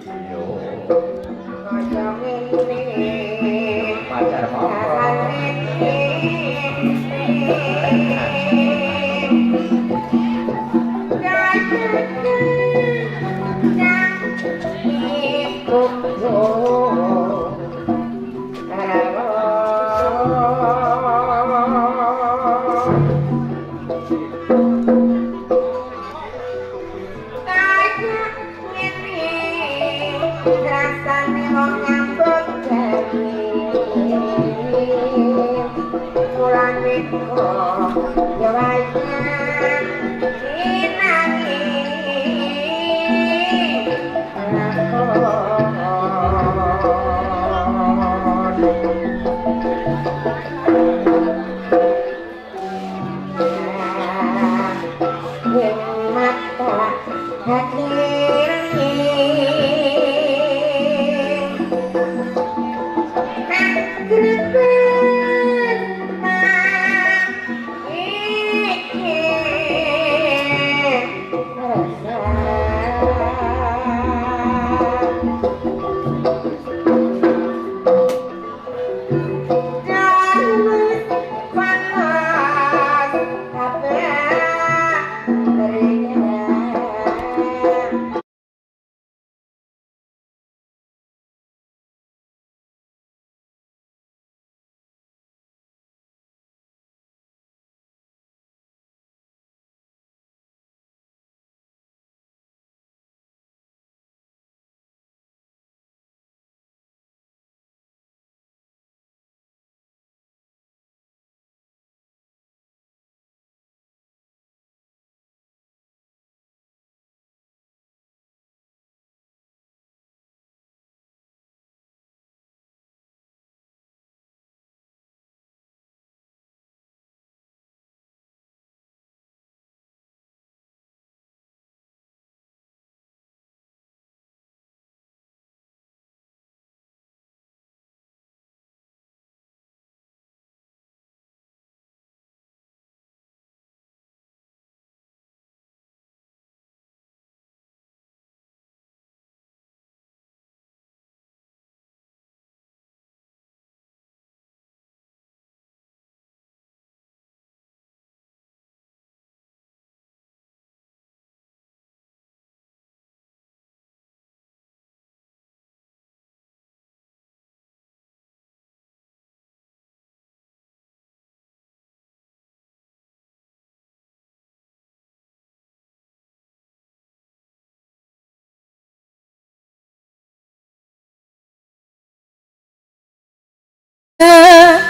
Yo. Kaya ngene Pacar monggo.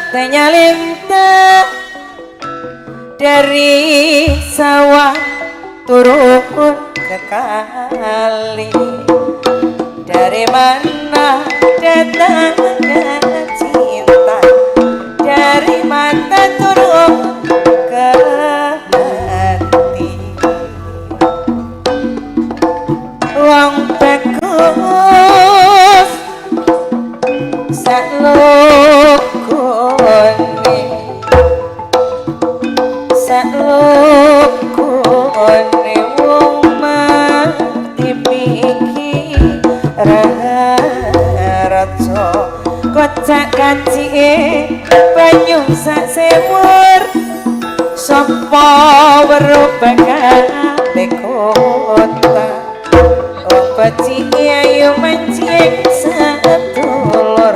Tanya lintang dari sawah turun ke kali, dari mana datangnya cinta, dari mata turun ke hati. Wong bagus saklukune, saklukune wong mati pikiran raja kocak kacike banyu sak sewur, sapa weruh bakal kota becike ayo mancing sedulur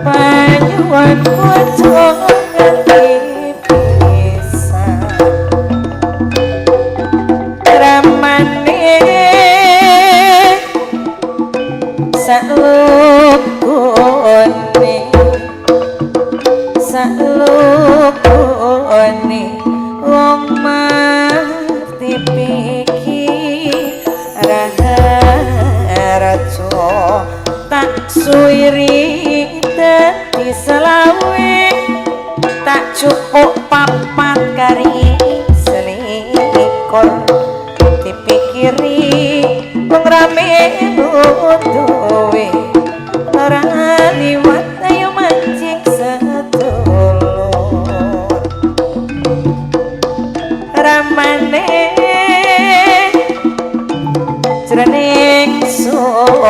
panyuwun aja nganti pisan ramane saklukune, saklukune wong mati pikiran raja tak suwiri dadi selawe, tak cukup papat kari selikur, dipikiri wong rame duwe ora liwat ayo mancing sedulur ramane jroning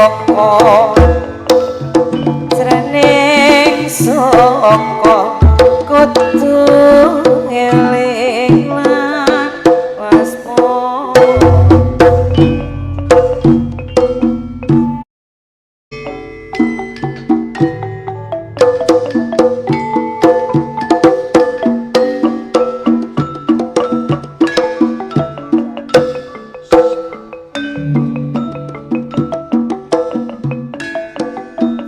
saka jroning saka kudu eling lan waspada.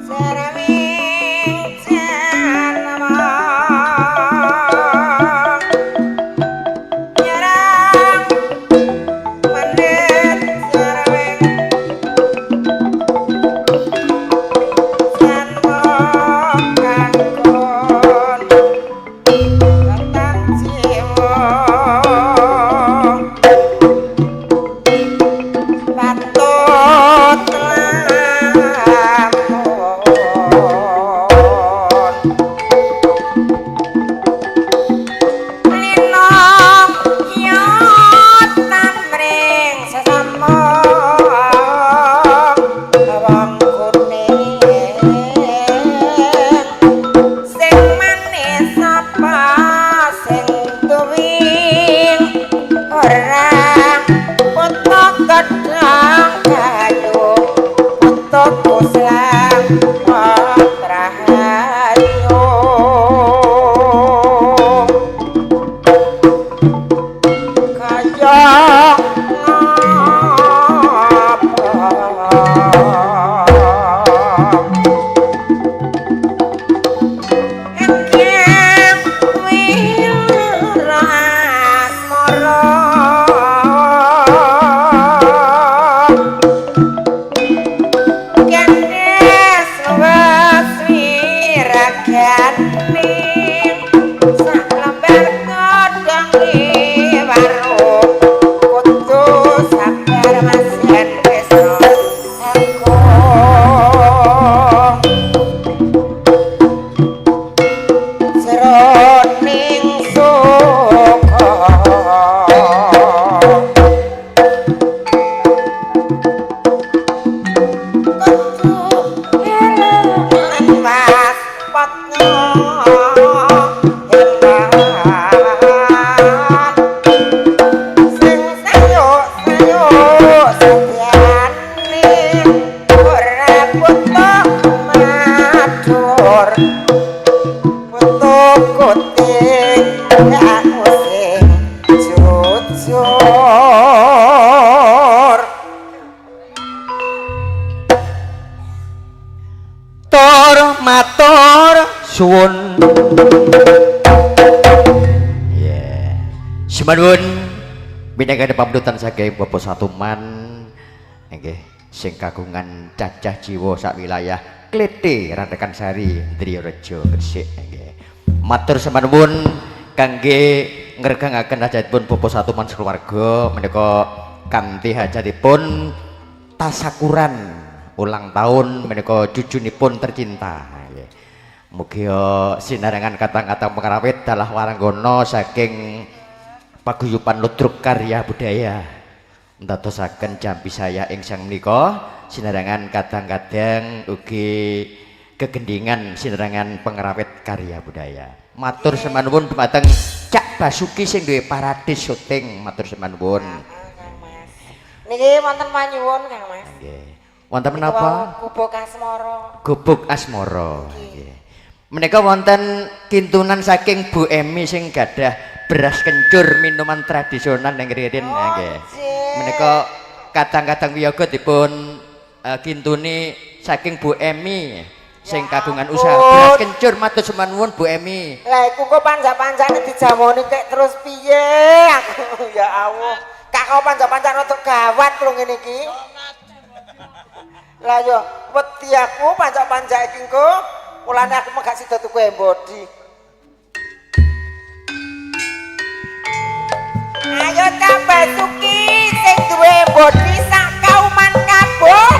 Seraming janama nyerang menit seraming janma kangkon tentang jiwa patut lamun lino yotan mring sesama wong kuning sing manis apa sing tuwing ora putu gedhang kayu putu kuslang rahayu kaya ngapa Engkang wira asmara Kendhes wes wiragane sak lembar godhong waru kudu sabar Mas yen wis aku jroning suka kudu eling mas patno hebat sing sayo sayo setyane ora putu matur putu kuting aku sing jujur. Tur matur suwun. Yeah. Sumanwun minangka pamdutan saking Bapak Satuman nggih sing kagungan cacah jiwa sak wilayah Klete Randekan Sari Driyorejo Gresik nggih. Matur semanuwun kangge ngregangaken hajatipun Bapak Satuman sekeluarga menika kanthi hajatipun tasakuran ulang tahun menika cucunipun tercinta nggih. Mugi sinarengan katang-katang pengrawit dalah waranggana saking paguyuban Ludruk Karya Budaya ndadosaken jambi saya ing siang menika sinarengan kadang-kadang ugi kegendingan sinarengan pengrawit karya budaya. Matur semanuwun dumateng Cak Basuki sing duwe Paradis syuting, matur semanuwun. Kang Mas. Niki wonten panyuwun Kang Mas. Nggih. Wonten Niku menapa? wau Gubuk Asmara. Gubuk Asmara. Nggih. Menika wonten kintunan saking Bu Emi sing gadah beras kencur minuman tradisional ning ririn Oh, nggih. nggih. Menika kadang-kadang wiyaga dipun kintuni saking Bu Emi sing Ya kagungan usaha ampun. beras kencur, matur semanuwun Bu Emi. Lah iku kok panjak-panjakne dijamoni kek terus piye aku ya Allah. Kak kok panjak-panjak rada gawat lho ngene iki. Lah yo wedi aku panjak-panjak iki engko mulane aku mah gak sida tuku embodi. Ayo Cak Basuki sing duwe embodi sak kauman kabeh.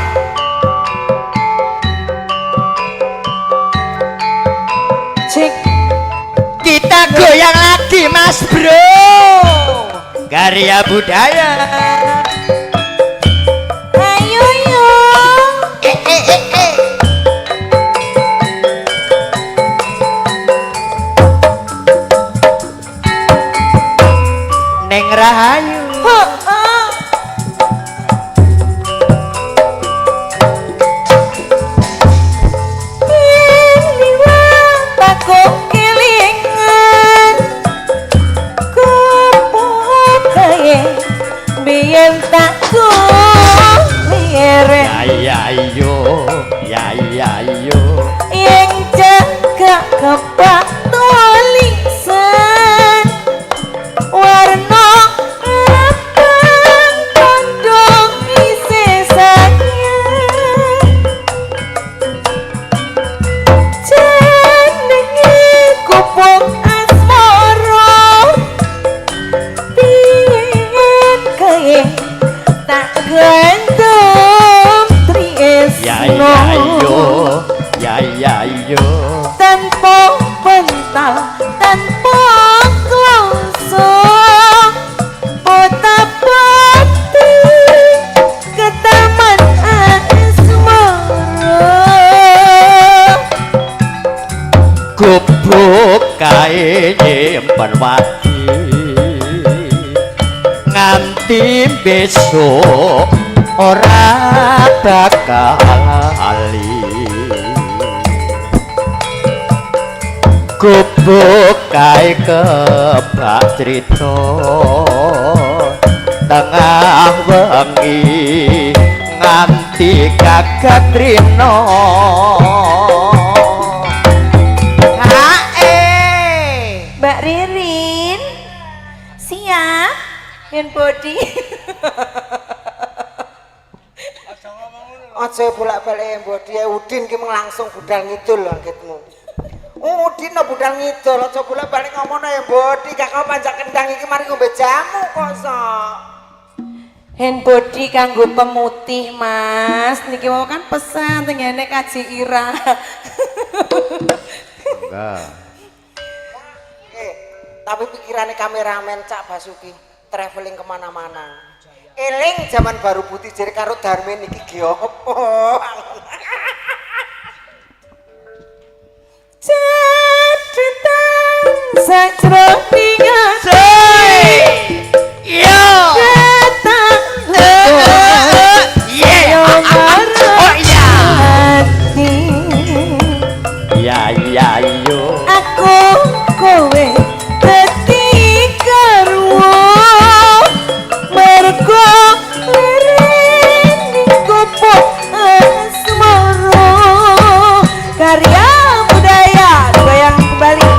Cik Kita goyang lagi Mas Bro. Karya budaya. ayo yo. Ya yo, ya ya yo. Ing jaga kebak tulisan warna abang kondong isih sayang jenenge gubuk asmara piyen kae tak gantung Ya tresno ya yo, ya ya yo. Tanpa pental tanpa kloso pota-poti ke taman asmara. Gubuk kae nyimpen wati nganti besok ora bakal lali. Gubuk kae kebak crita tengah wengi nganti gagat rina. Hae. Mbak Ririn siap hand body. Aja bolak-balik mbok dia Udin ki mung langsung budal ngidul lho anggitmu. Udin no budal ngidul aja bolak-balik ngomongno ya mbok gak kau panjak kendang iki mari ngombe jamu kok sok. Hand body kanggo pemutih Mas, niki wau kan pesan tengene Kaji Ira. Enggak. Eh, tapi pikirannya kameramen Cak Basuki traveling kemana-mana. Eling zaman baru putih jere karo Darmin iki ge opo? Cetetan sajroning ati. Yo. Ketang Yeah. Oh iya. Ati Ya ya yo. Aku kowe dadi garwa mergo lereni gubuk asmara. Karya budaya digoyang kembali.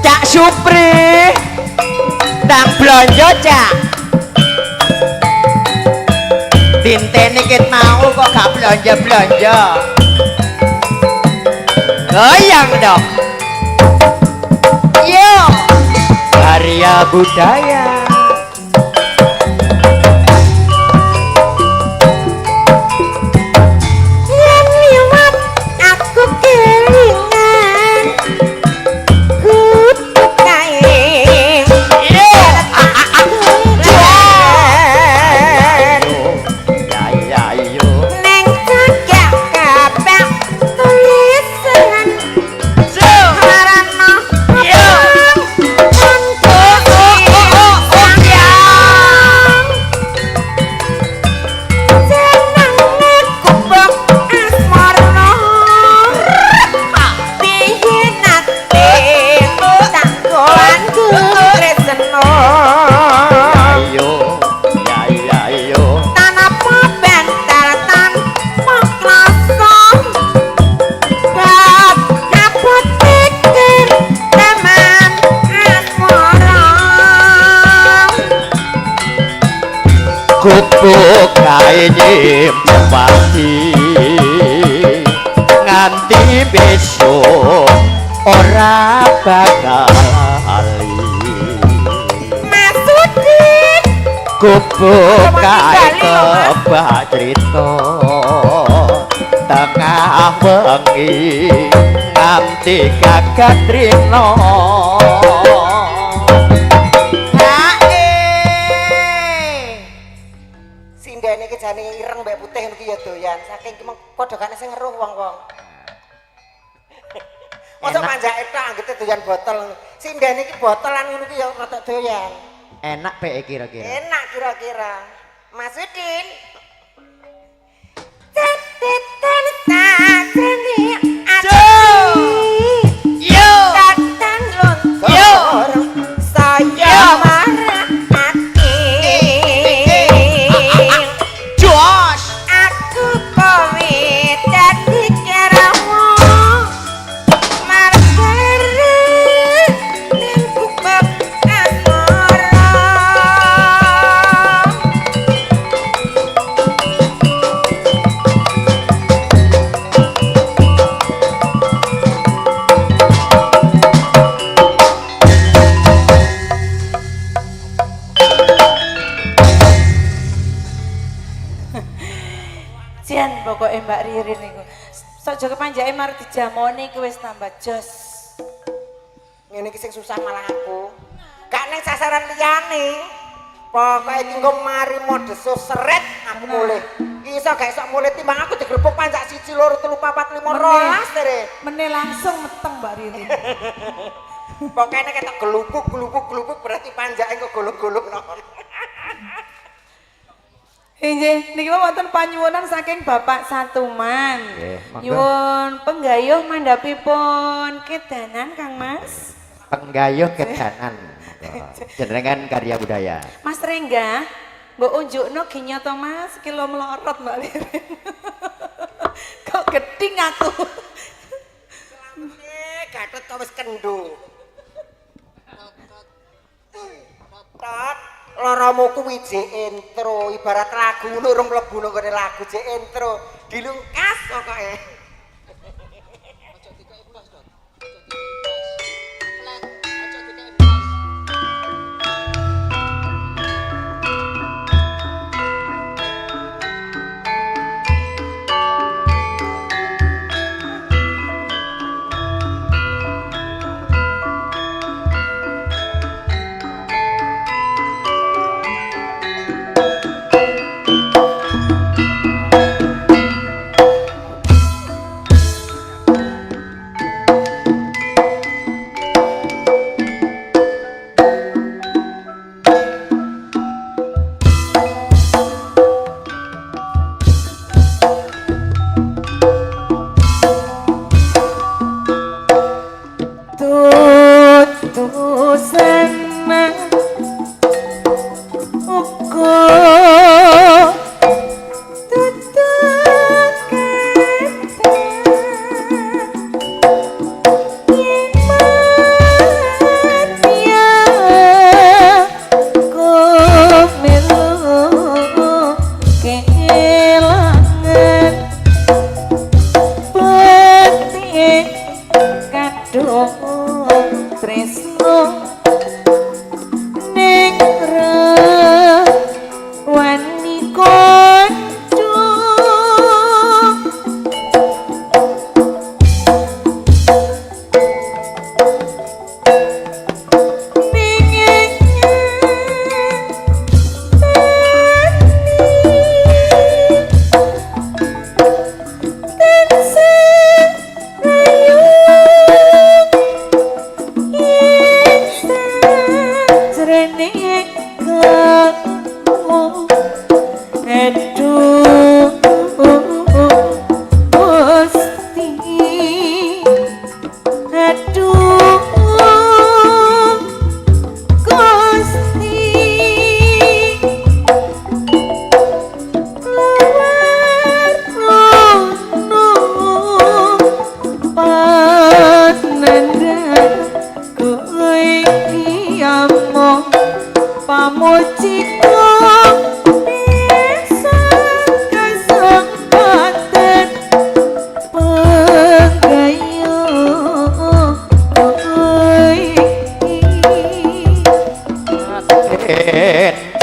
Cak Supri nang blonjo Cak. Tintene ket mau kok gak blonjo-blonjo. Goyang dong. Yo. Karya budaya. Yen liwat aku kelingan gubuk kae. Yo. Ya ya yo. Neng cakak kabeh tulisan karana Yo. Jenenge gubuk asmara piye nate tanggoan tresno. Yo ya ya yo. Tanpa bantal tanpa klasa bab apoteker taman asmara. Gubuk kae nyimpen wati nganti besok ora bakal lali. Mas Udin Gubuk kae Bali lho, Mas. kebak crita tengah wengi nganti gagat rina. Hae. Sindene iki jane ireng mbek putih ngono ki ya doyan. Saking ki mung padha gak sing ngeruh wong-wong. Mosok Enak. manjake tok anggete doyan botol. Sindene iki botolan ngono ki ya rada doyan. Enak peke kira-kira. Enak kira-kira. Mas Udin. Cetetan sajroning ati. Yo. Tatan lontor Yo. saya Yo. marah ati. Jos. Jan pokoke Mbak Ririn niku. Sok panjake mari dijamoni iku wis tambah jos. Ngene iki sing susah malah aku. Gak neng sasaran liyane. Pokoke iki engko mari modeso seret aku mulih. Iso gak iso mulih timbang aku digrebuk panjak 1 2 3 4 5 12 tere. Mene langsung meteng Mbak Ririn. Pokoke nek ketok gelupuk gelupuk gelupuk berarti panjake kok golok-golok no. Inggih, niki wonten panyuwunan saking Bapak Satuman. Nggih, monggo. Nyuwun penggayuh mandhapipun kedanan Kang Mas. Penggayuh kedanan. Jenengan karya budaya. Mas Rengga, mbok unjukno ginyo to Mas, kilo melorot Mbak Ririn. Kok geding aku. Gatot kok wis kendo. Tot, loromu kuwi jek intro, ibarat lagu ngono urung mlebu nang gone lagu jek intro, dilungkas pokoke.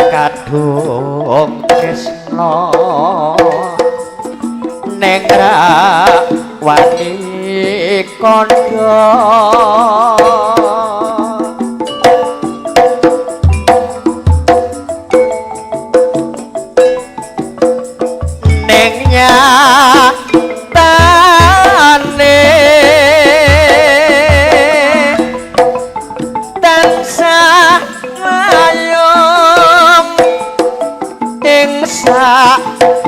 Kadung tresno neng ra wani kandha neng nyatane tansah ngayom ing sajroning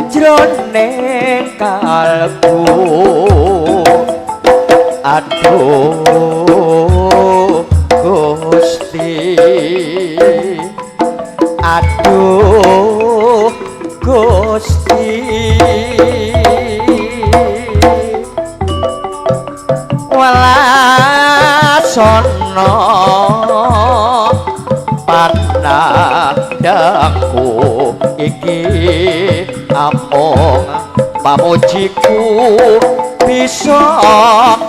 kalbu. Aduh Gusti, aduh Gusti, welasono panandangku iki amung pamujiku bisa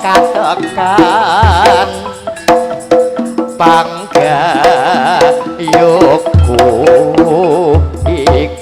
katekan panggayuku iki.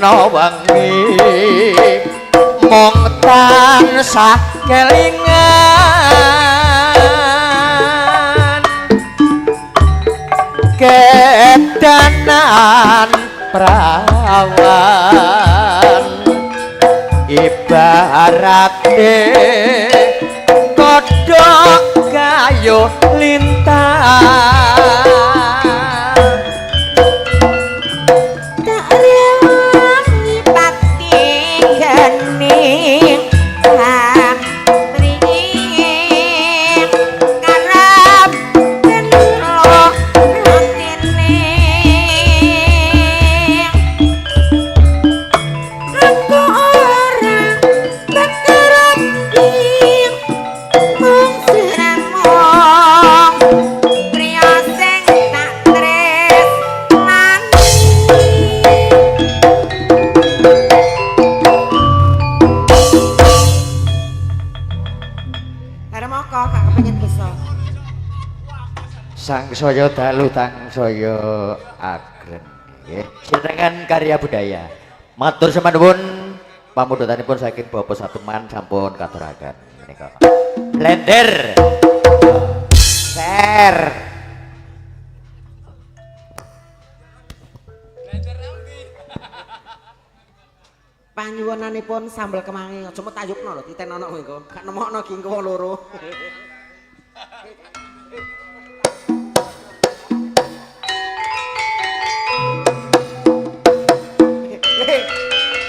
rino wengi mung tansah kelingan kedanan prawan ibarate kodhok kayu lintang Tak rewangi pati gening pamrih karep kena atine aku ora bekerep mung sramong priya sing tak tresnani. Arep moko gak kepengin bisa. Sangsaya dalu tangsaya ageng nggih. Jenengan karya budaya. Matur semanuwun pamundhutanipun saking Bapak Satuman sampun katuraken menika. Blender. Ser. Panyuwunanipun sambel kemangi aja mung tayukno lho titenono kowe engko. Gak nemokno ki engko wong loro.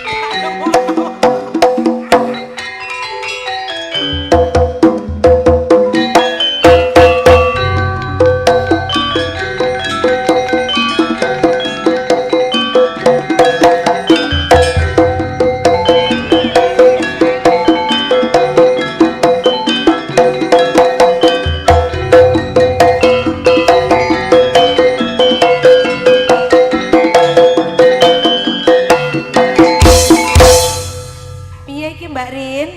Gak nemokno. Piye iki Mbak Rin?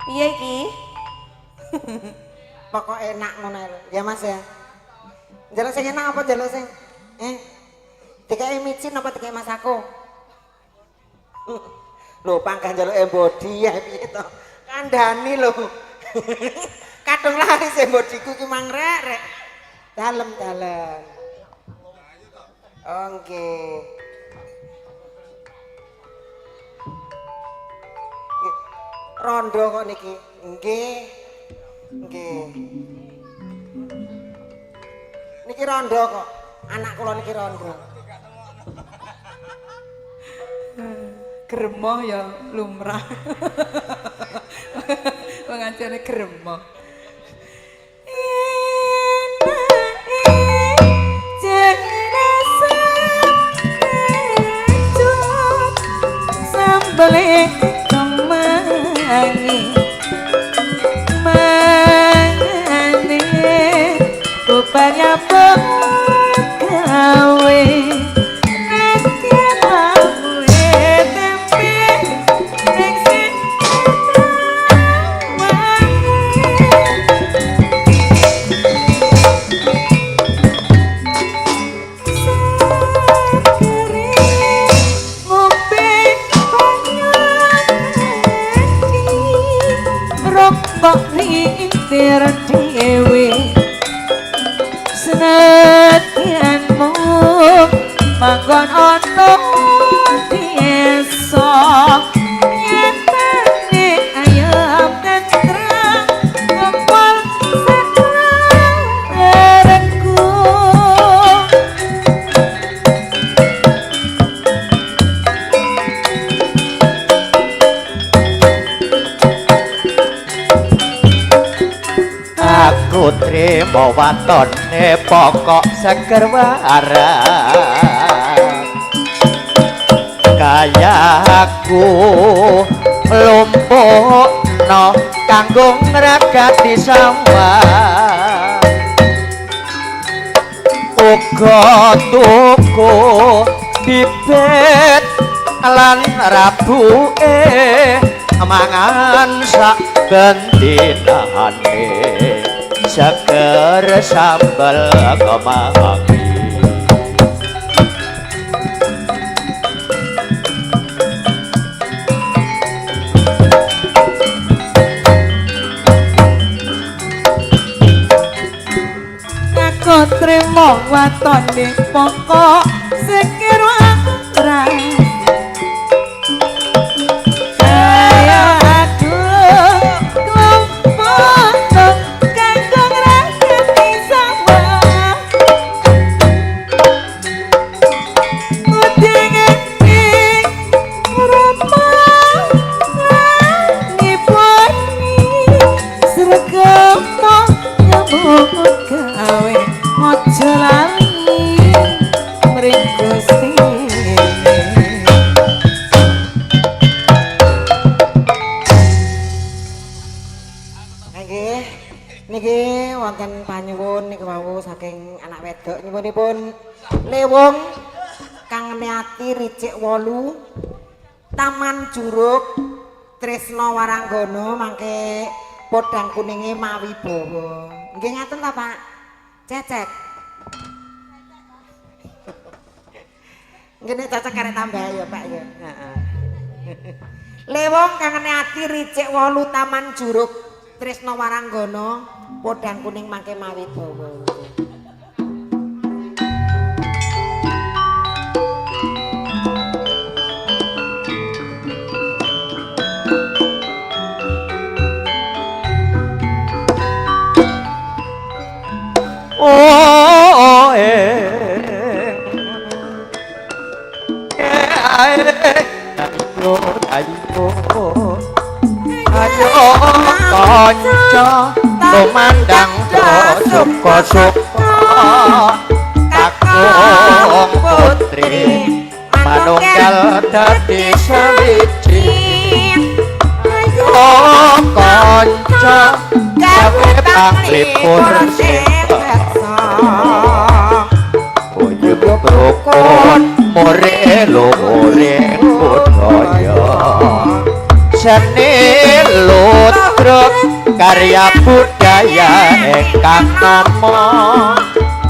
Piye iki? Pokok enak ngono ae lho. Ya Mas ya. Njaluk sing enak apa njaluk sing dikeki micin apa dikeki Mas aku? Lho panggah njaluk embodi ya piye to? Kandhani lho. Kadung laris embodiku ki mang rek rek. Dalem-dalem. Oh nggih. Nggih. Rondo kok niki. Nggih. Nggih. Niki rondo kok. Anak kula niki rondo. Gremoh ya lumrah. Pengajiane gremoh. Enake jenasa kecut sambele kemangi mangane bubarnya pegawe rokok rintir dhewe senadyan mung manggon ana desa nyatane ayam tentrem ngepol sakarepku. Aku trimo watone pokok seger waras kaya aku lumpukno kanggo ngragati sawah uga tuku bibit lan rabuke mangan sak bendinane seger sambel kemangi. Trimo watone pokok sikir ora kaya aku klompok kanggo ngrasani sawah udinge ngiponi sregepo nyambut gawe aja lali mring Gusti. Nggih. Niki wonten panyuwun niku wau saking anak wedok nyuwunipun Lewung kang niati ricik 8 Taman Juruk Tresna Waranggana mangke podang kuninge mawibawa. Nggih ngaten ta, Pak? Cecek. Nggih nek cecek karek tambah ya, Pak ya. Heeh. Lewung kang ati ricik 8 Taman Juruk Tresna Waranggana podang kuning mangke mawibawa. Oh eh ayo ayo ayo kanca tumandang suka-suka kakung putri manunggal dadi sawiji ayo kanca gawe panglipur sing guyub rukun more luhure budaya seni ludruk karya budaya ingkang nama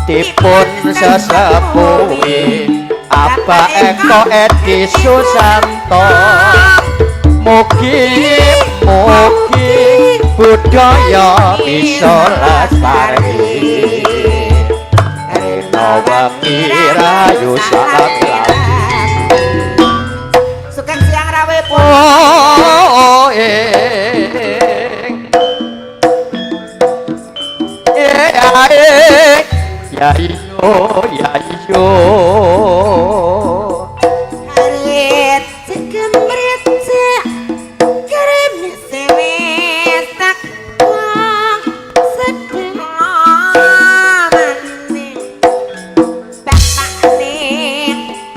dipun sesepuhi Abah Eko Edi Susanto. Mugi mugi budaya bisa lestari rina wengi rayu salam. Sugeng siang rawuh. Oh eh eh ya iyo ya iyo Harit cekemrecek kremes wis tak sedelamane bapakne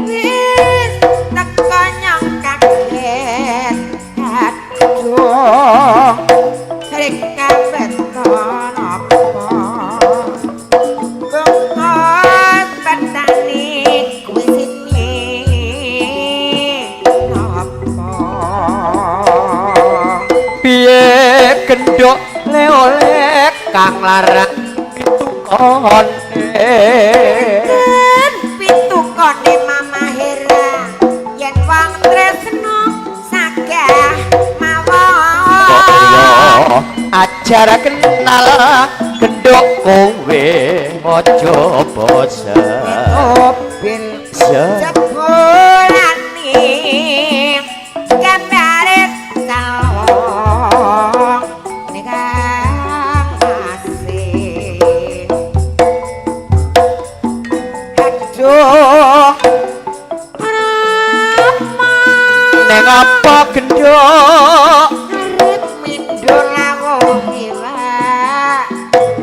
wis teko nyong kaget aduh rek kabeton apa bungkus petani kuwi sini napa piye gendhok leolek kang larang pitukone Enten pitukone Mama Hera yen wong tresno sagah mawon ajar kenal gendhok kowe aja bosen Mobil jebulane gambare salong nikang asih aduh Rama neng apa gendhok arep mindho lawuh iwak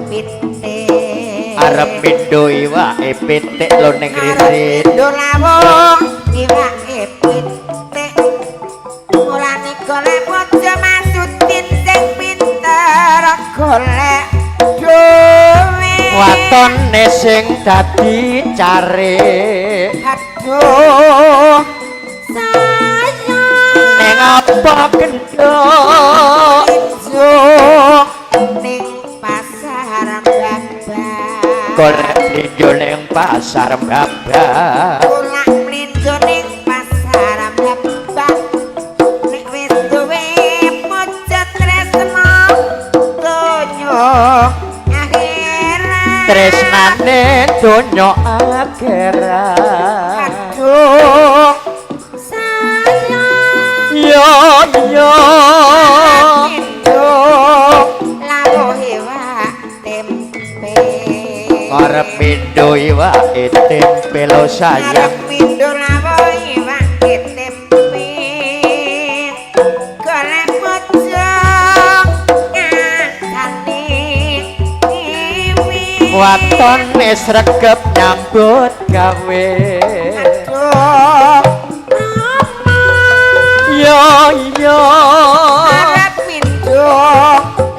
pitik arep mindho iwake pitik lho ning arep ririt mindho lawuh iwake pitik mulane golek bojo Masudin sing pinter golek duwe watone sing dadi care aduh sayang neng apa gendhok ijo ning pasar babak golek mlinjo ning pasar babak golek mlinjo ning pasar babak nek wis duwe bojo tresno donya akhirat. Tresnane donya akhirat. Aduh sayang. Yo yo. Aduh lawuh iwak tempe. Arep pindho iwake tempe lo sayang. Arep pindho lawuh iwake tempe. Golek bojo ngancani iwi. Watone sregep nyambut gawe. Aduh mama. Yo yo. Arep pindho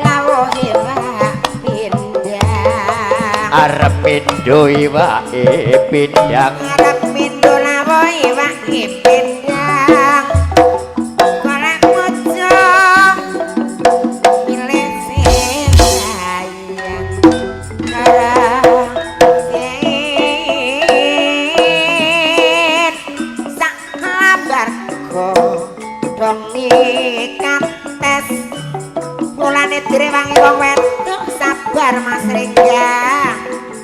lawuh iwak pindang. Arep pindho iwake pindang. Arep pindho lawuh iwake pindang. Golek bojo milih sing sayang. Karagen sak lambar godhong kates. Mulane direwangi wong wedok sabar Mas Rengga.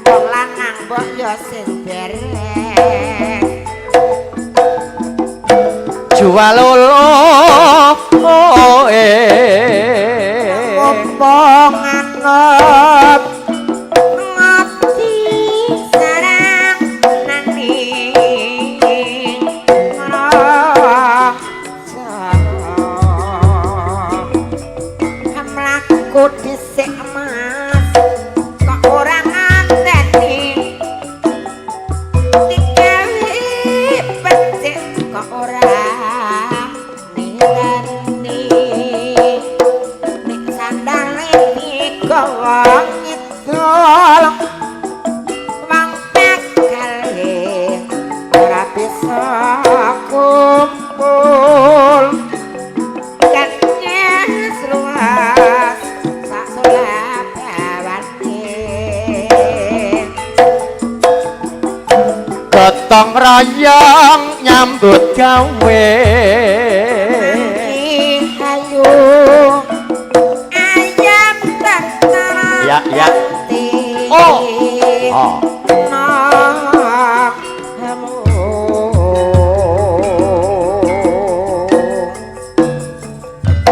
Wong lanang mbok yo sing derek. Jualolo oe. Mumpung anut ngati sarang naning raja. Mlaku dhisik Mas kok ora nganteni. Digawe becik kok ora nilani. Nek sandale digawa ngidul wong pegale ora bisa kumpul. Kenyes luas sak sulabawane. Gotong royong nyambut gawe. Ayo ayam tentara. Ya ya. Oh. Oh.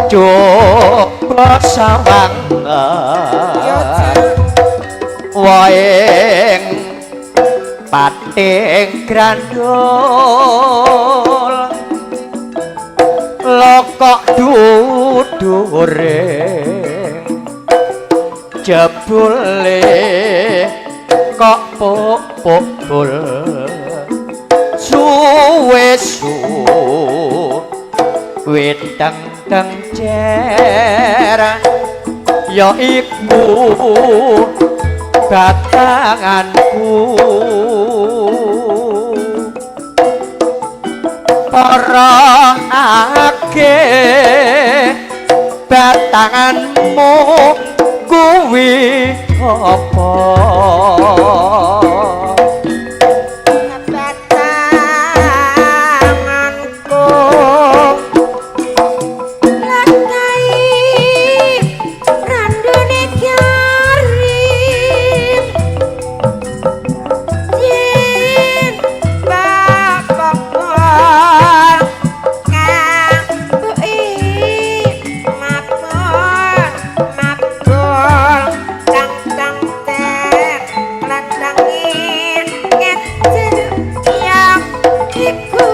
Coba sawang waeng pating grandul lokok dudure jebule kok pupul suwe suwe teng teng cer ya iku batanganku para ake batanganmu kuwi apa? Batanganku lakai randune garing yen bapak kambuke mabur mabur tang tang ter landangin ngejer yang iku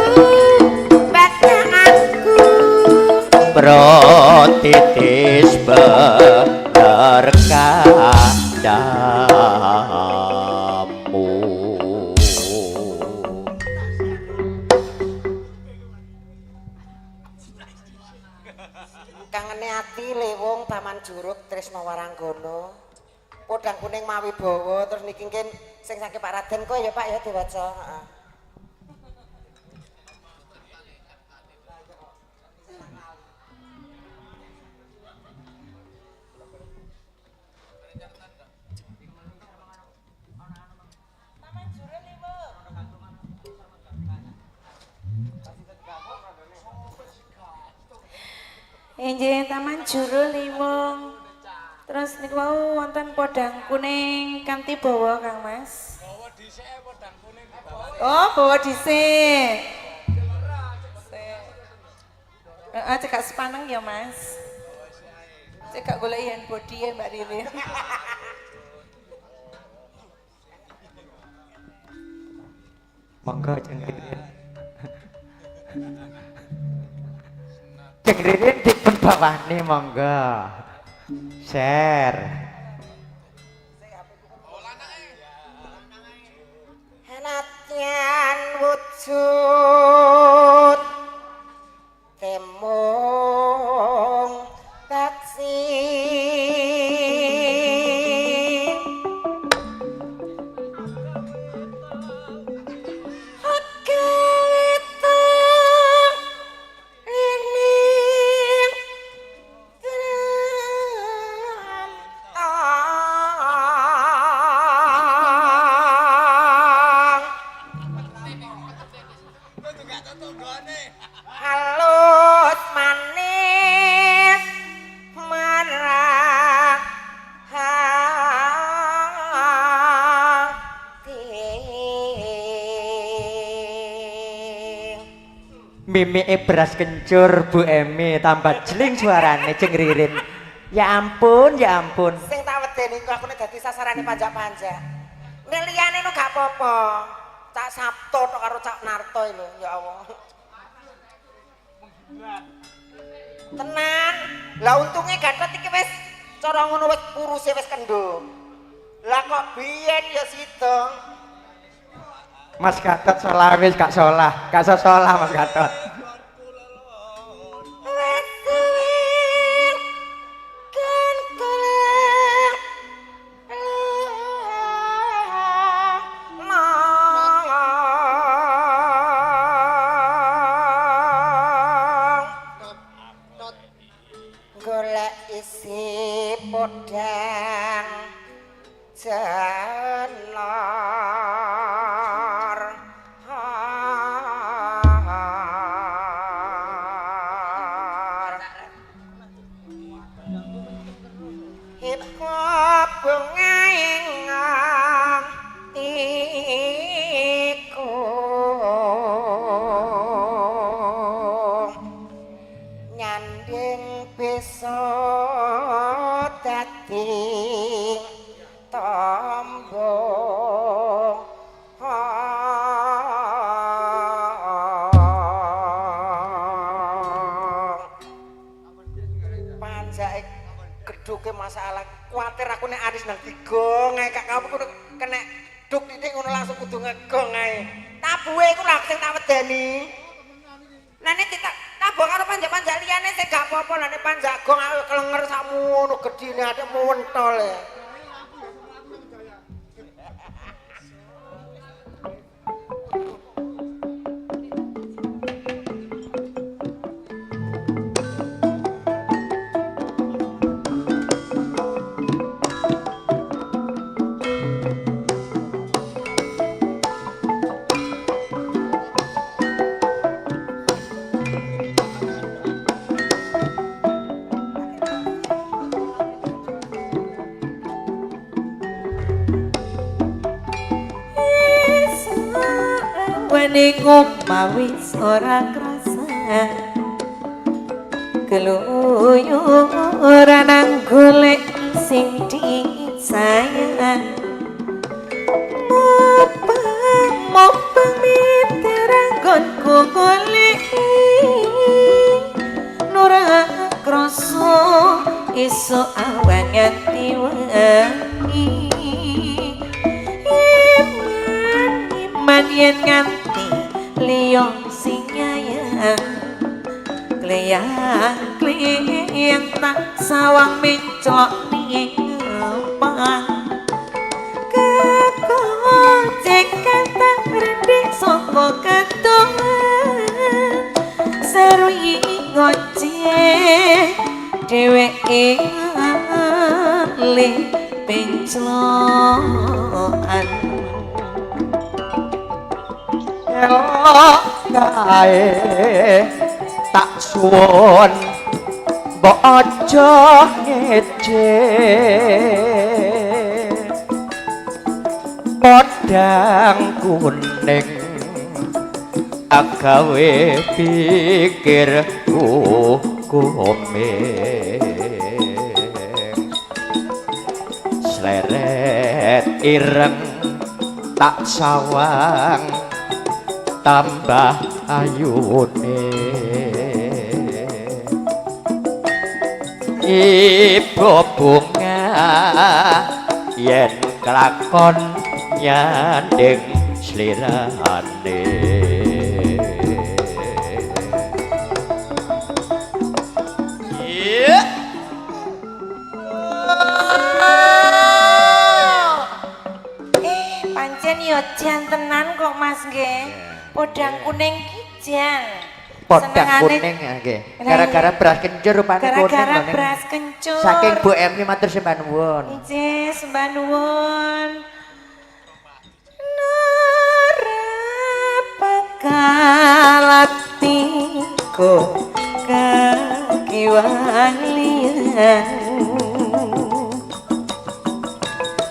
batanganku. Protitis bener kadamu. Kangene ati lewung Taman Juruk Tresna Waranggono. Podang kuning mawi bawa terus niki ngen sing saking Pak Raden kok ya Pak ya diwaca. Heeh. Injih Taman Juru Liwung. Terus niku wau wonten podang kuning kanthi bawa, Kang Mas. Bawa dhisik podang kuning. Oh, bawa dhisik. Heeh, cekak sepaneng ya, Mas. Cekak golek hand body ya, Mbak Ririn. Monggo, Jeng Ririn. Jeng Ririn dipun bawani, monggo. Share. Senadyan wujud temung taksi, halus manis marang hati. Mimike beras kencur, Bu Emi, tambah jeling suarane Jeng Ririn. Ya ampun, ya ampun. Sing tak wedeni iku aku nek dadi sasarane panjak-panjak. Nek liyane no gak apa-apa. Cak Sabto tok karo Cak Narto lho, ya Allah. Tenan. Lah untunge Gatot iki wis cara ngono wis kuruse wis kendho. Lah kok biyen ya sida. Mas Gatot solah wis gak solah, gak solah Mas Gatot. Wis suwe kan golek mong golek isi podang jenar. Hip bungaing atiku nyanding bisa dadi tombo. Panjake gedhuke masalah kuwatir aku nek aris nang digong ae, kak kamu kudu kena duk titik ngono langsung kudu ngegong ae. Tabuhe iku lho sing tak wedeni. Lah nek tak tabuh karo panjak-panjak liyane sing gak apa-apa, lah nek panjak gong aku klenger sakmono gedine atik mentol e. Wening omah wis ora krasa, keluyuran nang golek sing disayang. Mopang mopang miteranggonku golek ora krasa iso awan nganti wengi. Iman iman yen nganti liya sing nyayang, kleyang kleyang tak sawang mencok ning ngepang. Kekocekan tak rendhek saka ketuan, serwi ngoceh dheweke le penclokan. Elok kae tak suwun mbok aja. ngeje podang kuning agawe pikirku kuming sleret ireng tak sawang tambah ayune. Ibu bunga yen kelakon nyanding slirane. Iya. Pancen yo jan tenan kok Mas nggih. Podang kuning ki jan. Podang Senengane kuning nggih. Gara-gara beras kencur rupane kuning. Gara-gara beras kencur. Saking Bu Emi matur sembah nuwun. Nggih, sembah nuwun. Nara pakalatiku kakiwalian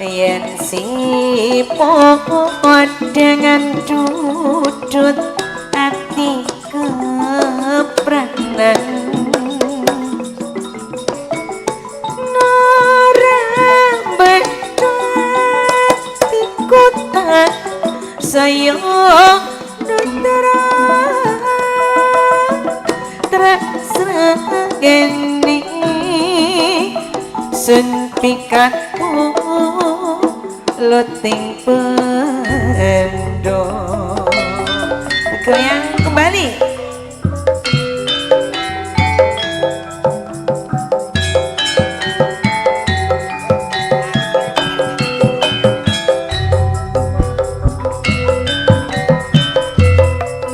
yen si dengan dudut ati kepranan nora bedati kota saya nutara tresnageni sun pikatku luting pendo. Goyang kembali.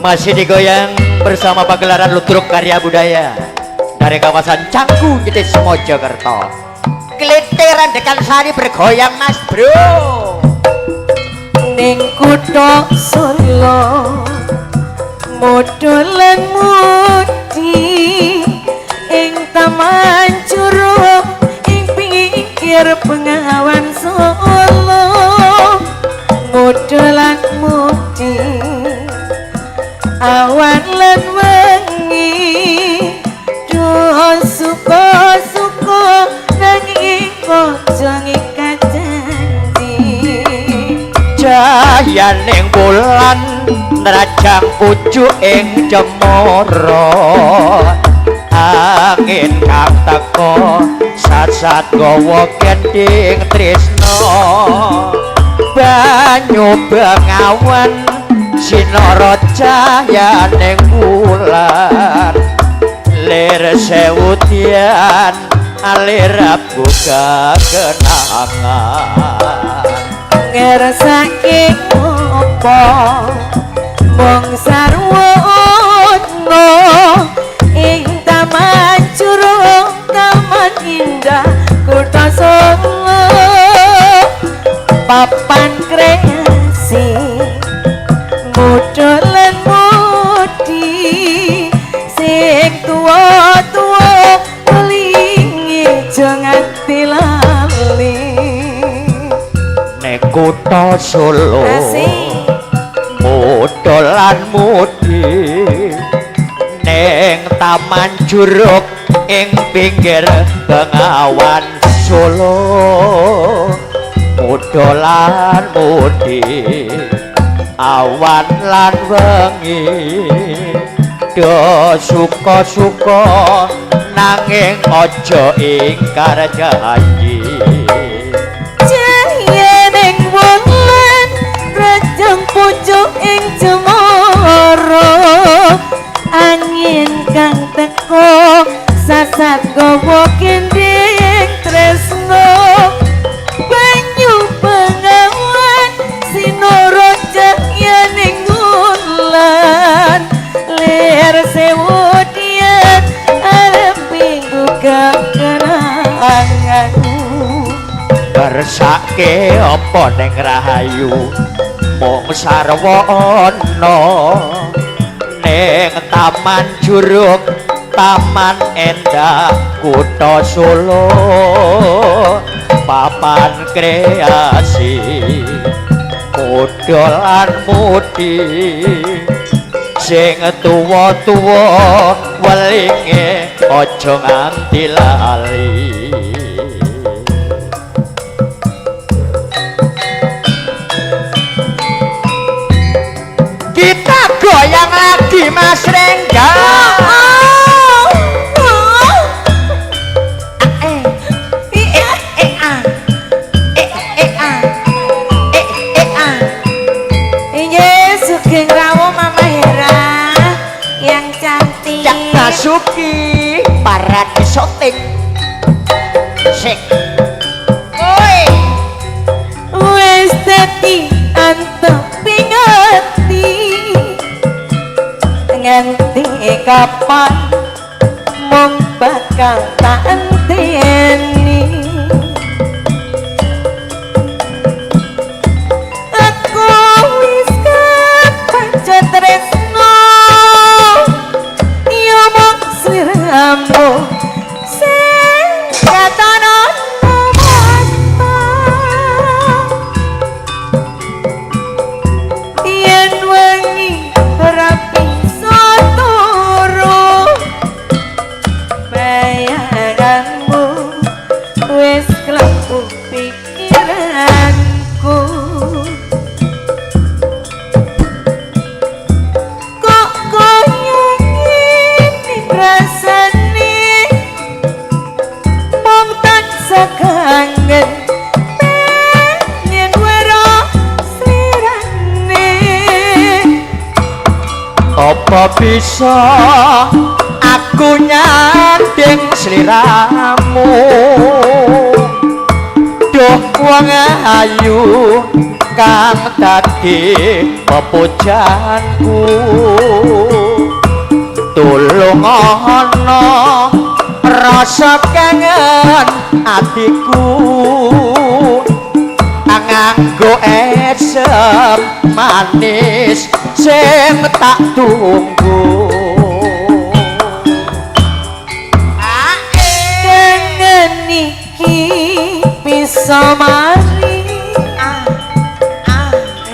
Masih digoyang bersama pagelaran Ludruk Karya Budaya dari kawasan Canggu Jetis Mojokerto. Kliteran Dekan Sari bergoyang Mas Bro. Ning kutha Solo modolan mudi ing taman curug ing pinggir Bengawan Solo modolan mudi awan lan wengi do suka-suka nanging aja ngikat janji. Cahayaning wulan nerajang pucuk ing cemara angin kang teka sat-sat gawa gendhing tresna banyu bengawan sinara cahyaning wulan lir sewudian alir buka kenangan. Ngersake opo mung sarwa ono ing taman curug taman indah kutha Solo papan kreasi modolan mudi sing tuwa-tuwa welingi aja nganti lali. Nek kutha Solo modolan mudi ning taman curug ing pinggir Bengawan Solo modolan mudi awan lan wengi do suka-suka nanging aja ingkar janji. Cahayaning wulan rajang pucuk ing cemara angin kang teko sasat gawa gendhing tresno banyu bengawan sinara cahyaning wulan lir sewudian arep minggu kenangan. Kersake apa ning rahayu mung sarwa ana ning taman curug Taman Endah Kutha Solo, papan kreasi muda lan mudi, sing tuwa-tuwa welinge aja nganti lali. Kita goyang lagi Mas Rengga. Iya, sugeng rawuh Mama Hera yang cantik. Cak Basuki paradisotik sik. Oi, Wis dadi anteping ati, nganti kapan mung bakal tak enteni. Aku wis kepancet tresno, ya mung sliramu sing katon ana mata. Yen wengi ora bisa turu, bayanganmu wis klebu pikiranku. Kok koyo ngene rasane, mung tansah kangen pengen weruh slirane. Apa bisa aku nyanding sliramu, duh wong ayu kang dadi pepujanku. Tulung ana rasa kangen atiku, nganggo esem manis sing tak tunggu. Kangen iki bisa mari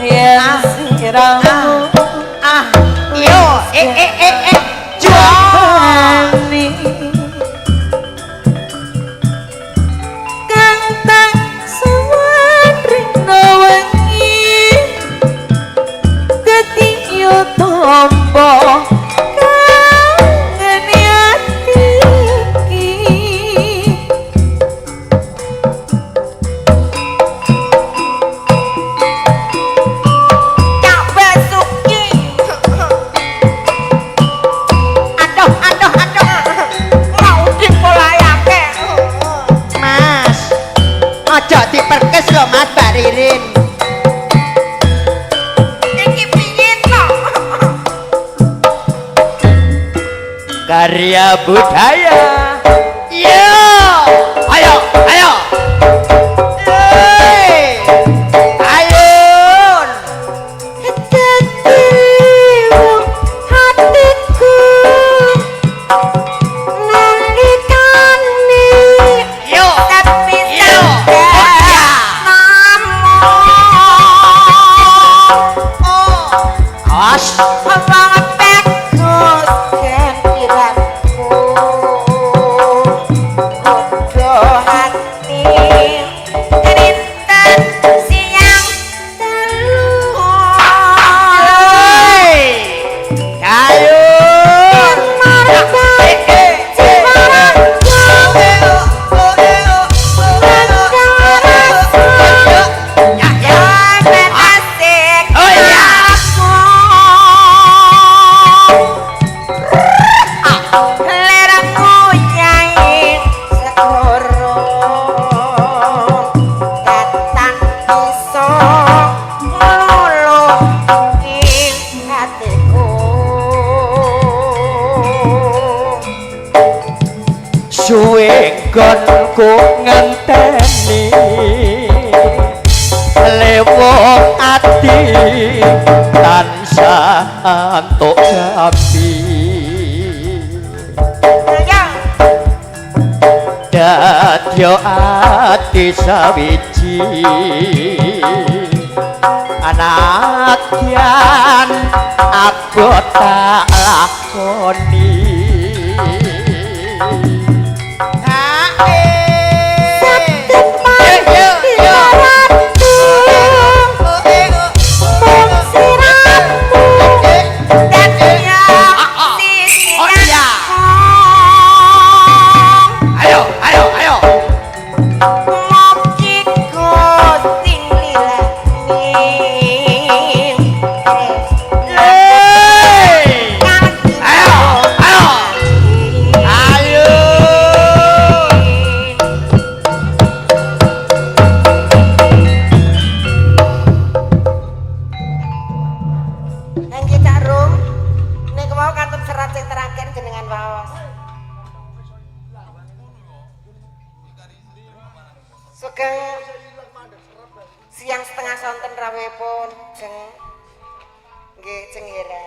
yen siramu Yo, eh eh eh eh. jawani. Kang tak suwun rina wengi, dadi yo tombo kangen ati iki. Cak Basuki. Aduh, aduh, aduh. Mau dipolayake. Mas, aja diperkes lho Mas Mbak Ririn. Iki piye to? Karya budaya. Yo, ayo, ayo. Hei, ayo. Dadi wong hatiku nalikane Yo, Tapi yo. Namo. Oh, Awas. wong bagus gantiranku. Kudu hati rinten siang dalu. Hei, ayo. Oh iya. Suwe nggonku ngenteni lewong ati tansah antuk gapi. Dadya ati sawiji anadyan abot tak lakoni. Oh iya. Ayo, ayo, ayo. Yeay. Ayo, ayo. Ayo. Nggih Cak Rum. Niku wau kantun serat sing terakhir jenengan waos. Sugeng siang setengah sonten rawuhipun jeng nggih jeng Hera.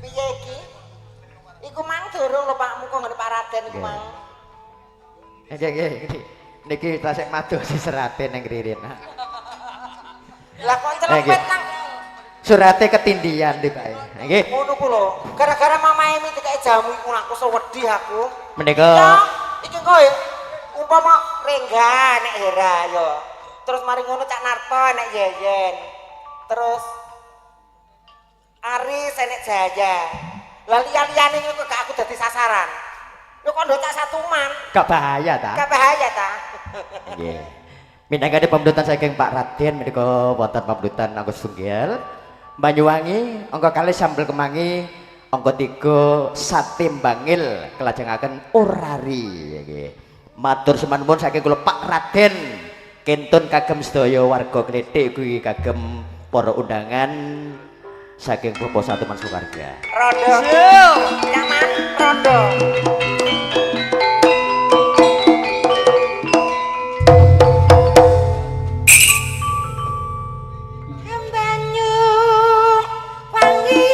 Piye iki? Iku mang durung lho Pakmu kok ngene Pak Raden iku mang. Nggih, nggih, niki. Niki tasik madosi serate ning Ririn. Lah kok celempet nang Surate ketindihan tibake. Nggih. ngono ku lho. Gara-gara Mama Emi dikek jamu iku aku sewedhi aku. Menika Ya, iki kok ya umpama Rengga nek Hera ya. Terus mari ngono Cak Narto nek Yeyen. Terus Aris enek Jaya. Lah liya-liyane iku kok gak aku dadi sasaran. Lho kok ndok Cak Satuman? Gak bahaya ta? Gak bahaya ta? Nggih. Minangkane pamdutan saking Pak Raden menika wonten pamdutan angka setunggal Banyuwangi angka kalih sambel kemangi angka 3 sate bangil kelajengaken orari nggih. Matur semanuwun saking kula Pak Raden kentun kagem sedaya warga Klethik kuwi kagem para undangan saking Bapak Satuman Sukarga. Rondo. Nyaman rondo. Banyu wangi.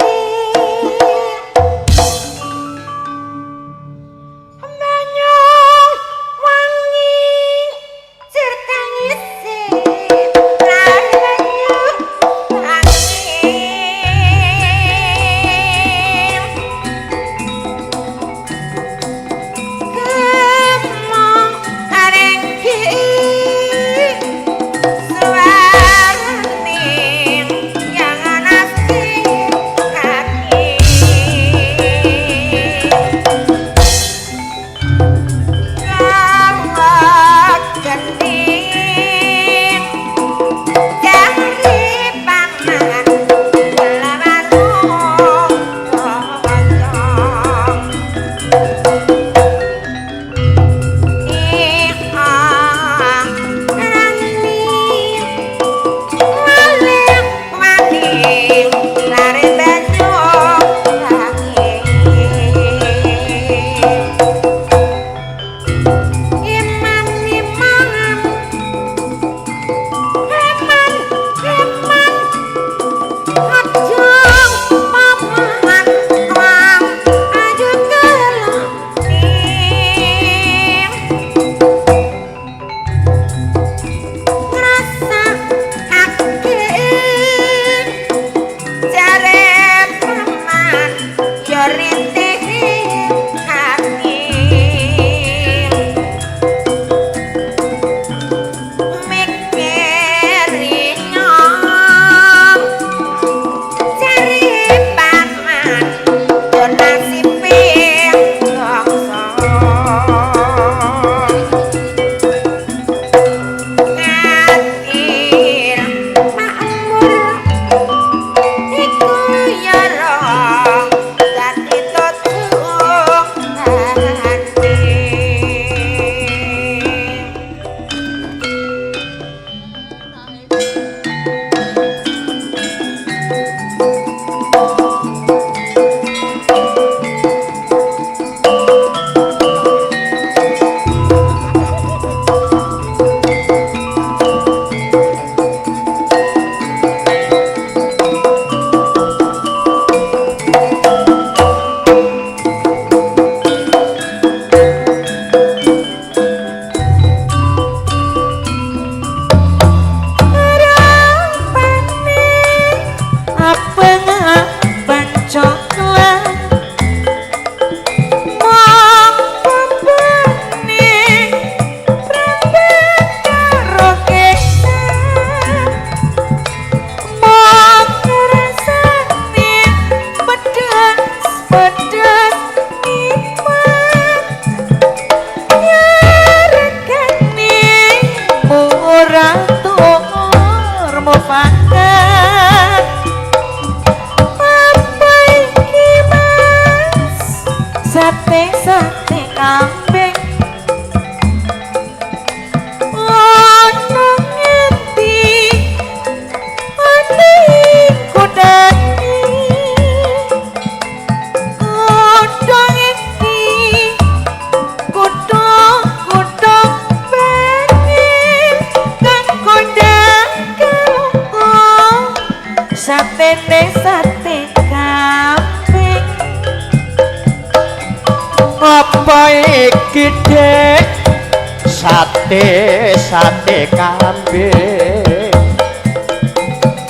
Sate sate kambing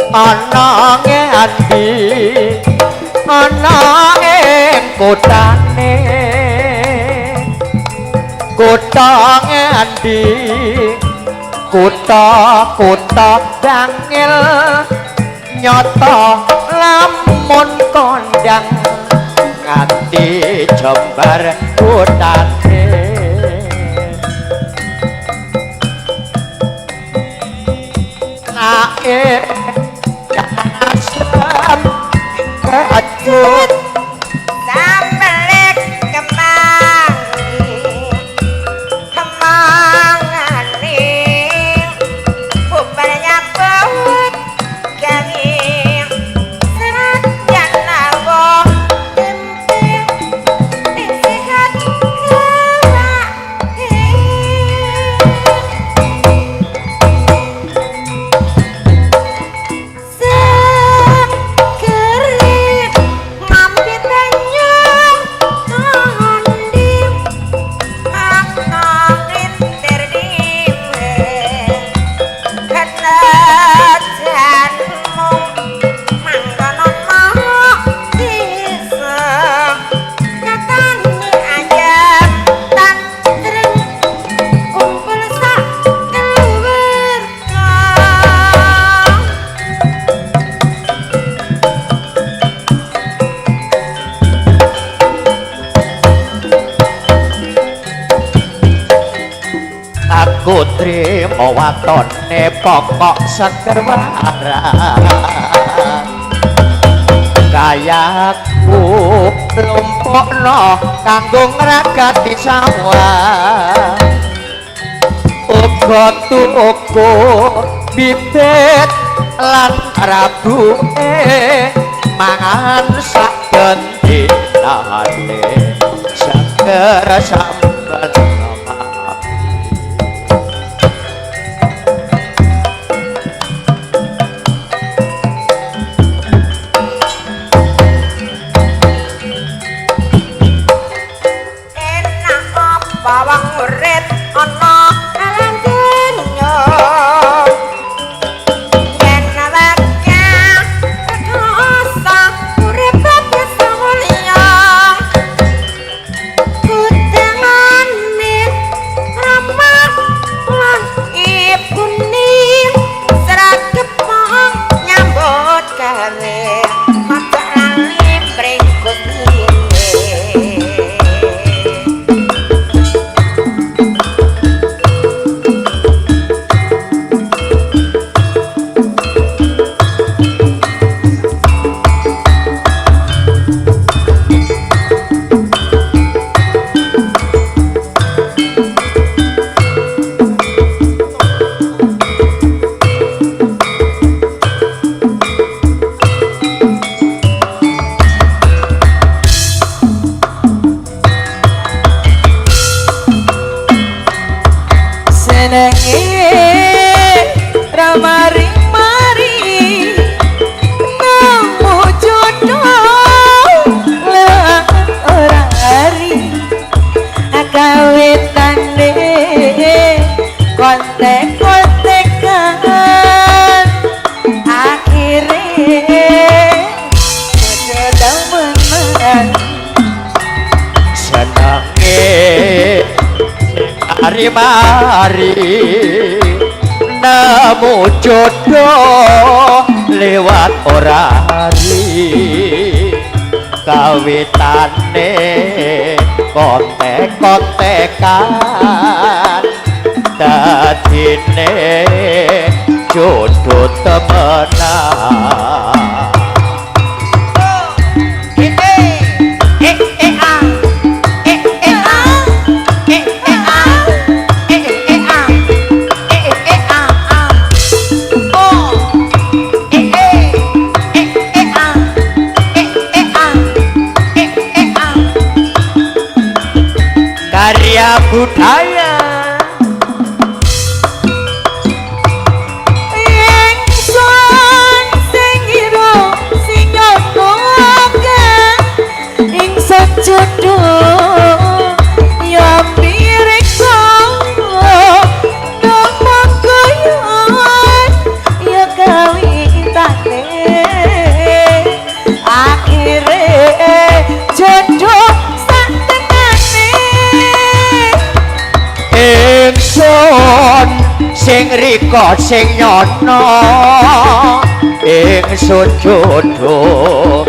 ana ngendi, ana ing kotane, kota ngendi, kota kota dangil nyata lamun kondang nganti jembar kotane. Nae asem kecut Sambelek kemangi kemangane bubar nyambut gawe serat lawuh tempe ning sehat kewake. Sekere ngambi banyu ngondi ana ngintir dhewe kena janmu mangkono desa nyatane ayam tantrem kumpul sak keluarga. Aku trimo watone pokok seger waras kayaku lumpukno kanggo ngragati sawah uga tuku bibit lan rabuke mangan saben dinane seger samben. Enak apa wong urip ana alam dunya yen awake dosa urip bisa mulya kutangane ramah lan ibune sregep nyambut gawe maca lali mring Gusti. Senenge ramari-mari nemu jodoh lewat ora ari kawitane kontek-kontekan akhire jodoh temenan. Senenge mari-mari nemu jodoh lewat ora ari kawitane kontek-kontekan dadine jodoh temenan. Karya budaya Ingsun sing Sing rika sing nyono ingsun jodoh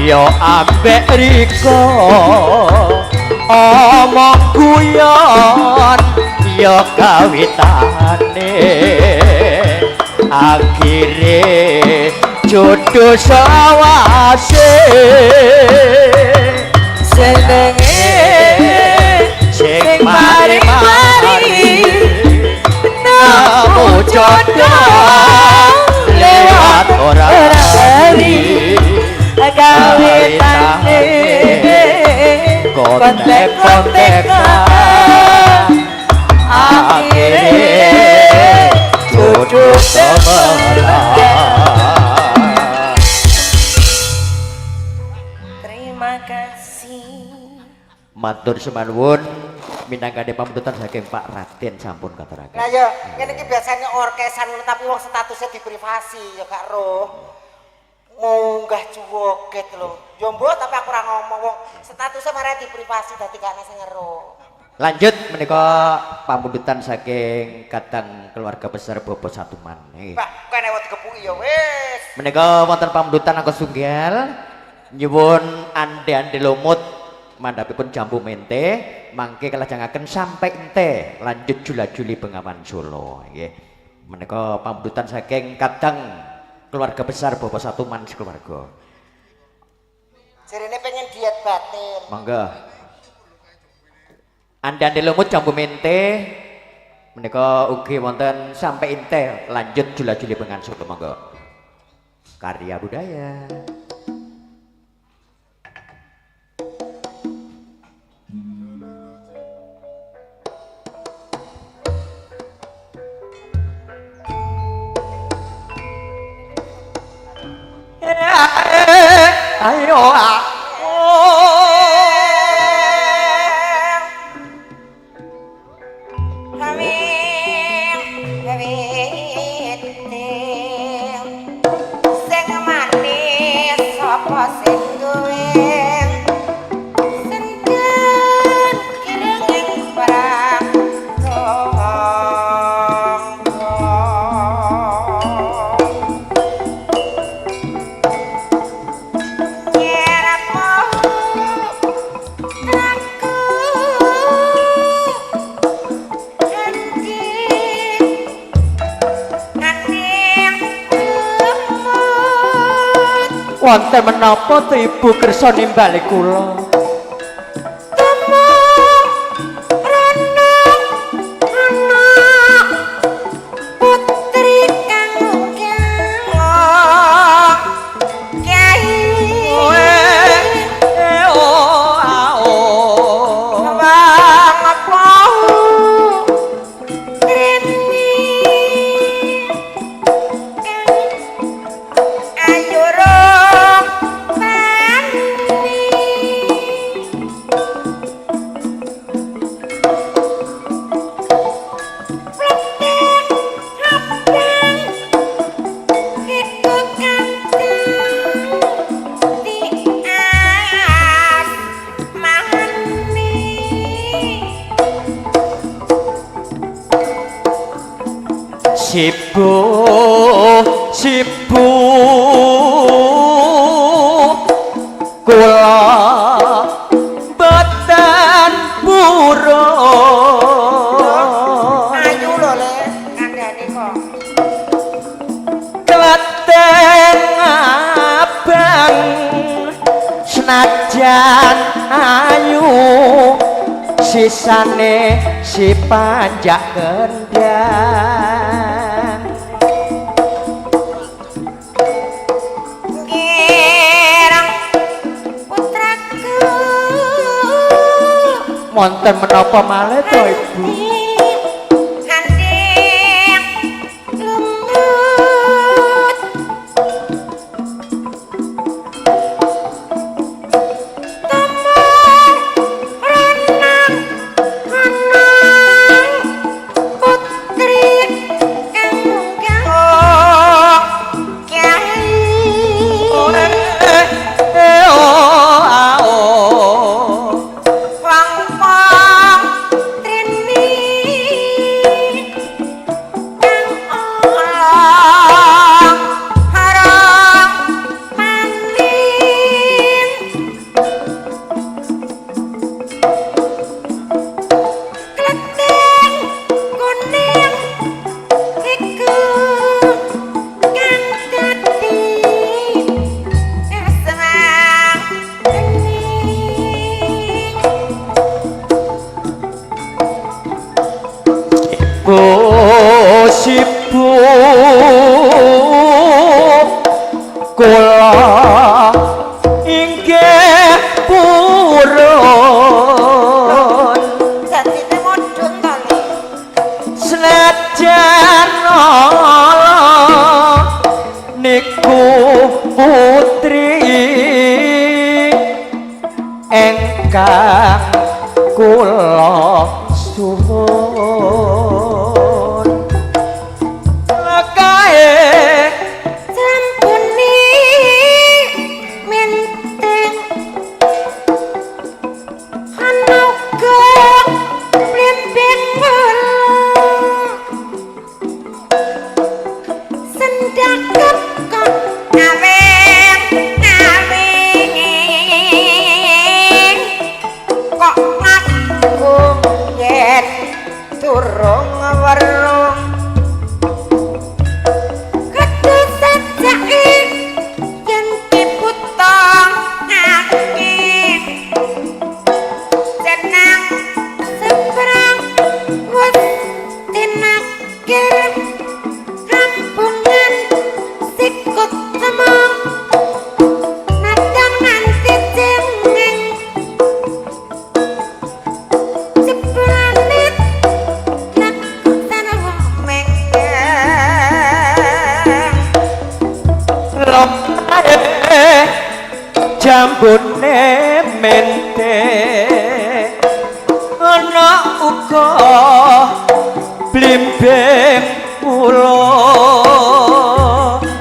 ya ambek rika omong guyon ya kawitane akhire jodoh sawase Senenge sing mari-mari nemu jodoh lewat ora ari kawitane kontek-kontekan akhire jodoh temenan. Terima kasih. Matur semanuwun minangkane pamundhutan saking Pak Raden sampun katuraken. Lah ya, ngene iki biasanya orkesan ngono tapi wong statusnya di privasi ya gak roh. Munggah cuwoket lho. Ya mbok tapi aku ora ngomong wong statusnya marah di privasi dadi gak ana sing ngero. Lanjut menika pamundhutan saking kadang keluarga besar Bobo Satuman. Nggih. Pak, kene wong digepuki ya wis. Menika wonten pamundhutan angka sunggal nyuwun ande-ande lumut mandhapipun jambu mente mangke kalajengaken sampai ente lanjut jula-juli Bengawan Solo nggih. Menika pamundhutan saking kadang keluarga besar Bobo Satuman sekeluarga. Jarene pengen diet batin. Monggo. Ande-ande lumut jambu mente menika ugi wonten sampai ente lanjut jula-juli Bengawan Solo monggo. Karya budaya. Ayo Sing manis sapa sing duwe senden kireng perang wonten menapa to Ibu kersa nimbali kula? Temung renung anak putri kang kyai Sibuk sibuk kula boten purun Ayu lho le, kandhane kok. Kleteng abang senajan ayu sisane si panjak kendang. Girang putraku Wonten menapa malih to Ibu? Kandheng lumut temung renang anang putri kang kyai Oh, oh. Wang pong trini Sibuk kula inggih purun. Dadine mudhun to, Le. Senajan niku putri engkang kula suwun lekae Sampune menteng ana uga blimbing wuluh sendakep kok Aweng aweng kok ngaku yen durung weruh kudu sajake yen diputongake jeneng seprang wis tinakir rampungan sikut temong nadang nganti cengeng jebulane laksana mengeng lekae jambune mente ana uga blimbing wuluh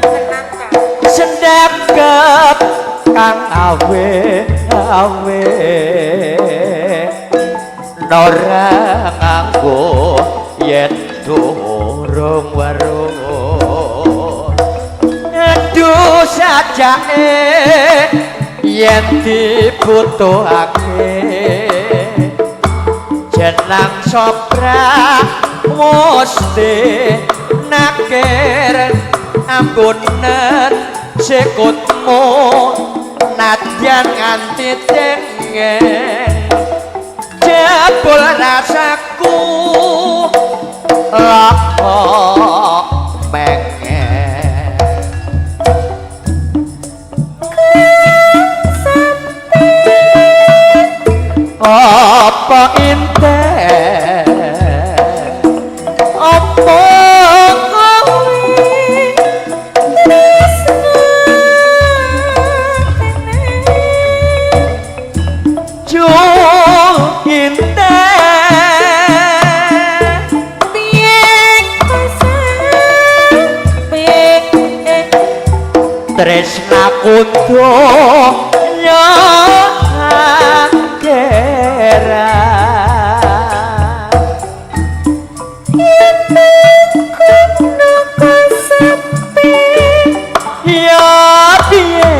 tenang ta. Sendakep kang awe awe ora nganggo yen durung weruh aduh sajake yen dibutuhake jenang sopra mesti nakir ambunen sikutmu nadyan nganti cengeng jebul rasaku laka pengen apa inten apa kowe tresna tenan jung inten piye kasape tresna kudu ya akhirat. Kuno kasape Ya piye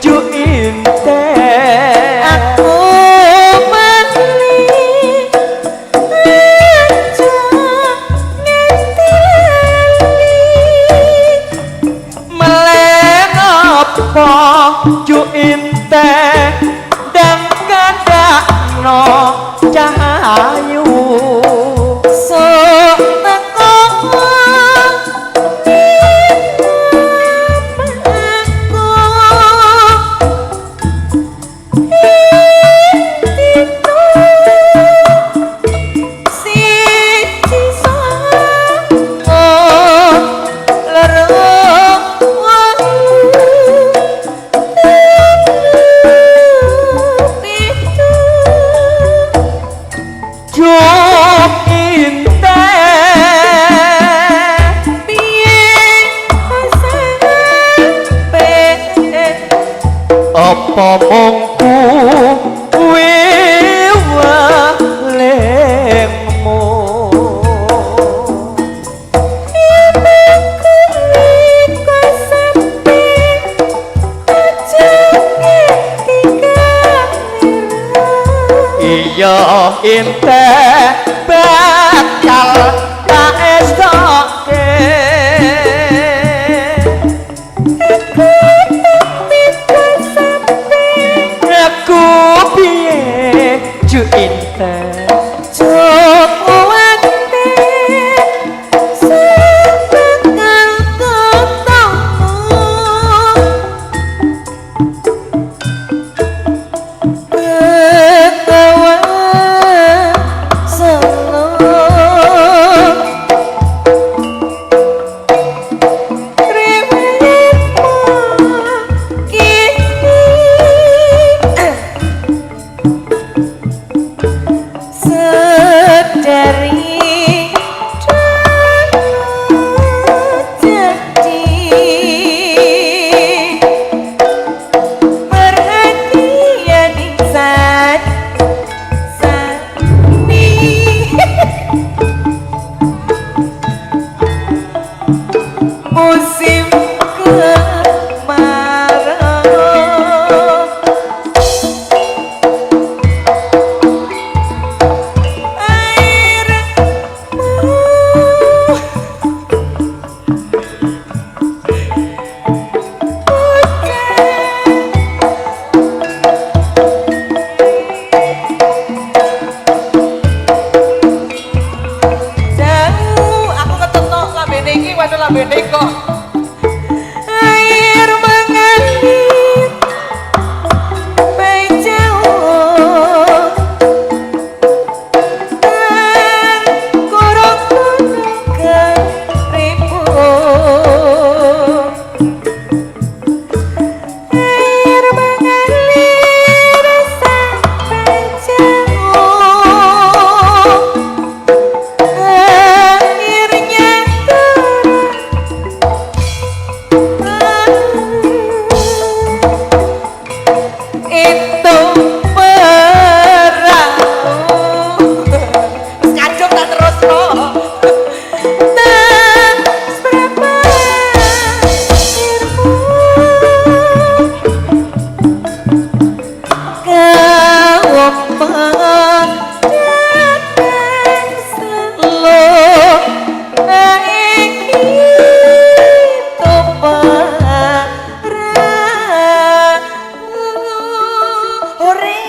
ju inten aku mali aja nganti lali meleng apa ju inten dan kandakno cahayu sok teko aku itu siji songo loro wolu telu pitu ju inten piye kasape apa mung kuwi welingmu kasape aja ngerti kaliru iya inten bakal tak estoke aku piye ju inten Cukup pas lambene kok. Air mengalir baik jauh dan kurang keribu. Air mengalir sampai jauh, akhirnya turun itu perahu. Wis kadung tak terusno. Tak seberapa airmu, kau datang selalu naik itu perahu. Hore.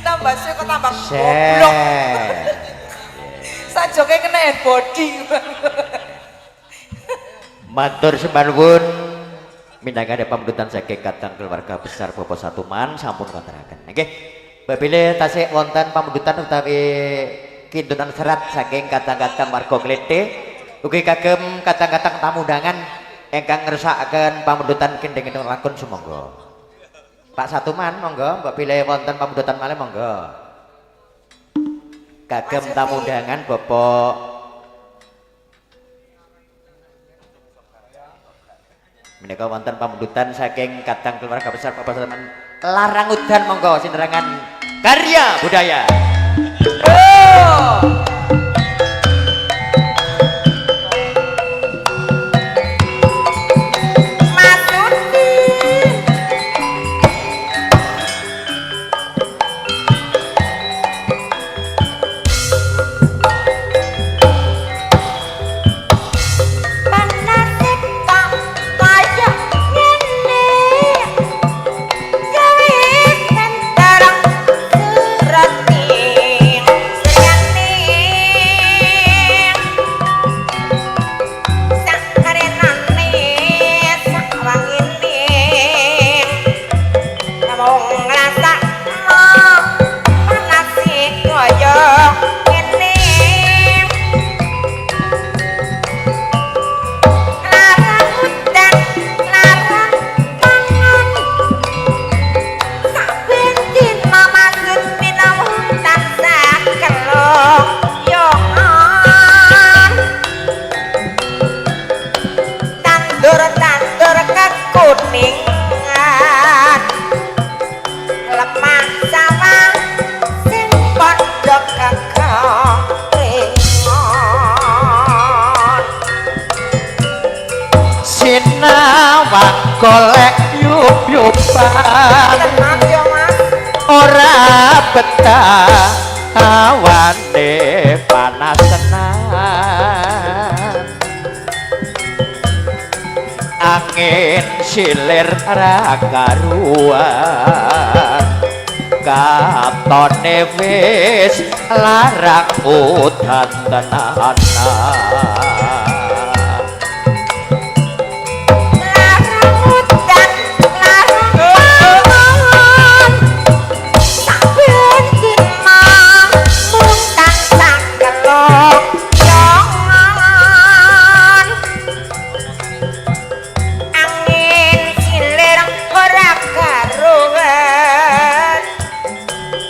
Tambah sih kok tambah goblok. Sajoke kena hand body. Matur sembah nuwun minangka pamdutan saking kadang keluarga besar Bapak Satuman sampun wontenaken. Nggih. Mbak Bile tasih wonten pamdutan utawi kintunan serat saking kadang-kadang warga Klete ugi kagem kadang-kadang tamu undangan ingkang ngersakaken pamdutan kendheng lakon sumangga. Pak Satuman monggo, Mbak Bile wonten pamdutan malih monggo. Kagem tamu undangan Bapak menika wonten pamdutan saking kadang keluarga besar Bapak Satuman Larang Udan monggo sinderangan karya budaya. Oh. Mas Udin. Panase kok kaya ngene. Ya wis terang surati sriyane. Sak karenane sak wangine namung ngrasakno panase kaya ngene. Larang udan, larang pangan, saben dina maksud minawang tansah keloyongan. Tandur-tandur kekuningan, lemah sawah sing padha kekeringan. Sinawang golek yub-yuban Tenan yo Mas. Ora betah awane panas tenan angin silir ra karuan katone wis larang udan tenanan. Larang udan, larang pangan, saben dina mung tansah keloyongan. Angin silir ora karuan,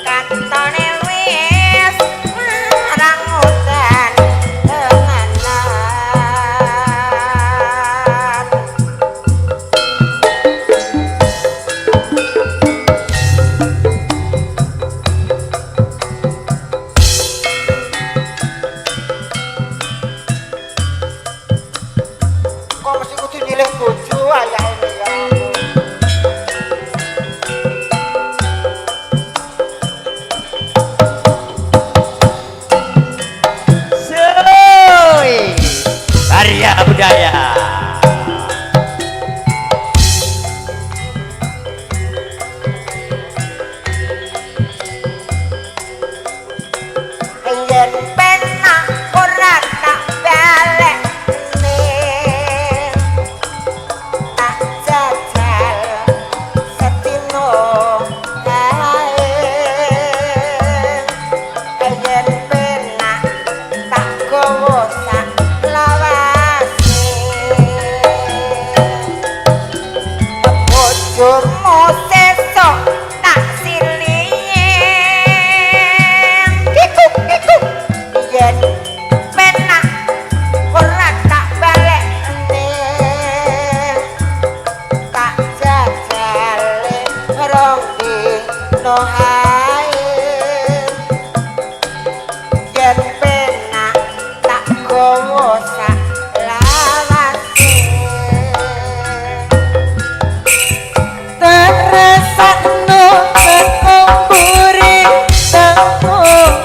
katone wis larang udan tenanan. Kok mesti kudu nyilih bojo ayahe ya ampun. Soi. Karya budaya. Yen Penak ora tak teko mburi teko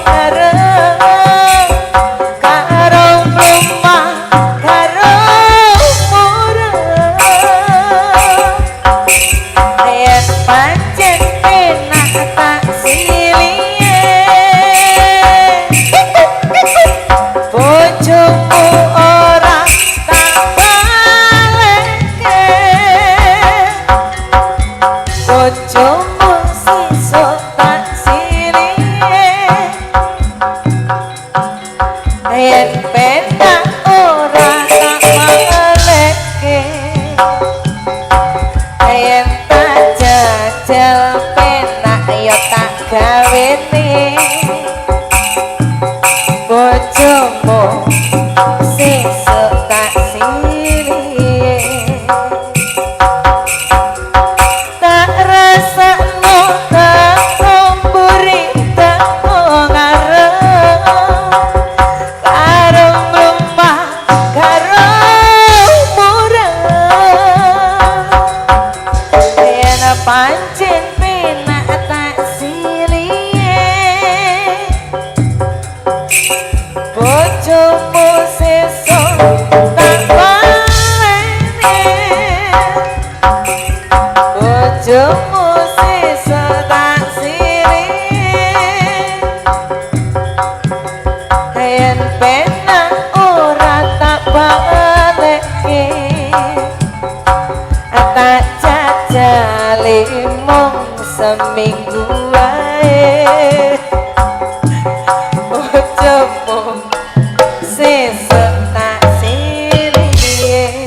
ngarep karo mlumah karo murah yen pancen penak tak silihe bojomu ora tak baleke bojomu sesuk tak silihe yen penak ora tak baleke yen tak jajal penak ya tak gawene bojomu sesuk tak silihe tak rasakno teko mburi teko ngarep karo mlumah karo murah yen pancen penak tak silihe bojomu sesuk tak baleni bojomu sesuk tak silihe yen penak ora tak baleke tak jajale mung seminggu wae bojomu sesuk tak silihe.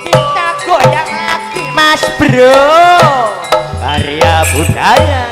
Kita goyang lagi Mas Bro. Karya budaya.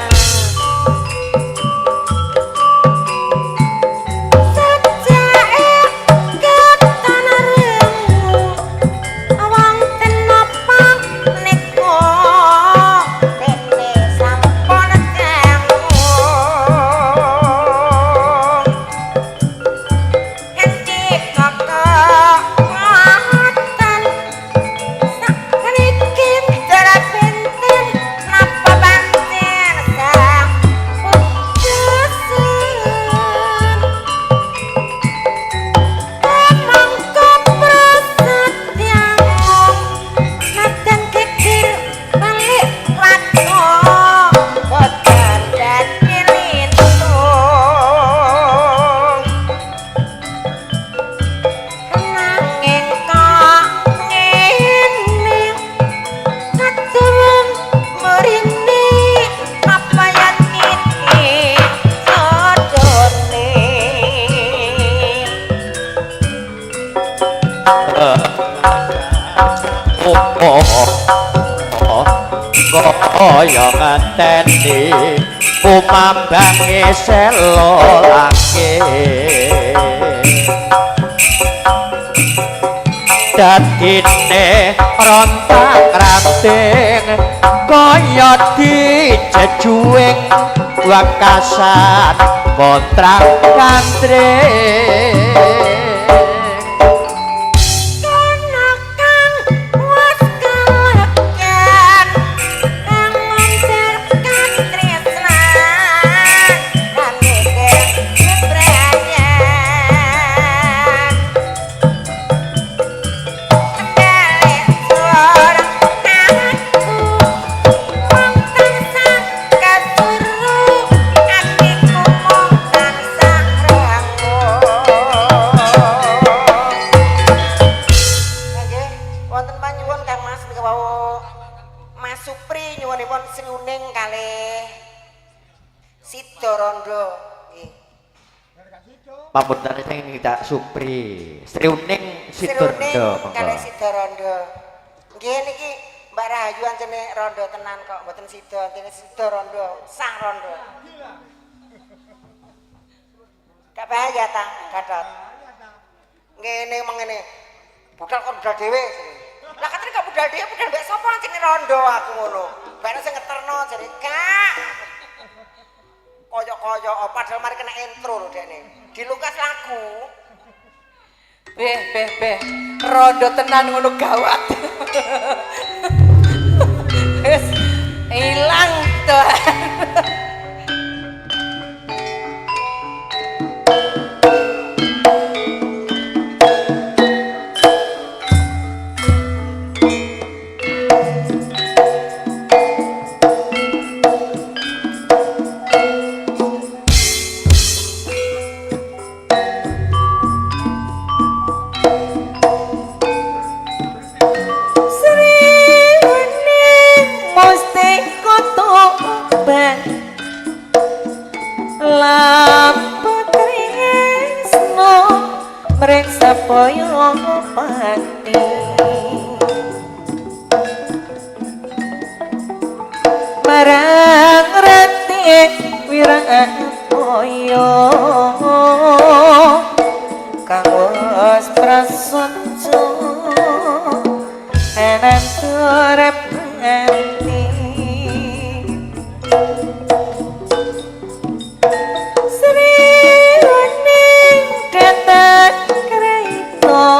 Oh, kaya ngenteni kumambange selo langit dadine rontak ranting kaya dijejuwing wekasan kontrak kantring. Pamunten sing tidak Supri, Sriuning Sidorondo. Kalih Sidorondo. Nggih niki Mbak Rahayu ancene rondo tenan kok, mboten sida, ancene Sidorondo, sang rondo. Gak bahaya ta, Gatot. Ngene mengene. Budal kon budal dhewe. Lah katene gak budal dhewe, budal mbek sapa jenenge rondo aku ngono. Bareng sing ngeterno jare Kak. Koyok-koyok oh, padahal mari kena intro lho dekne. Dilukas lagu. Beh, beh, beh. Rondo tenan ngono gawat. Wis ilang tuh. Sriwening mesti kutuban Lampu tresno mreksa poyo pati Marang rati wiratoyo kang wis prasaja ananture pranti Sri Wening datan kraito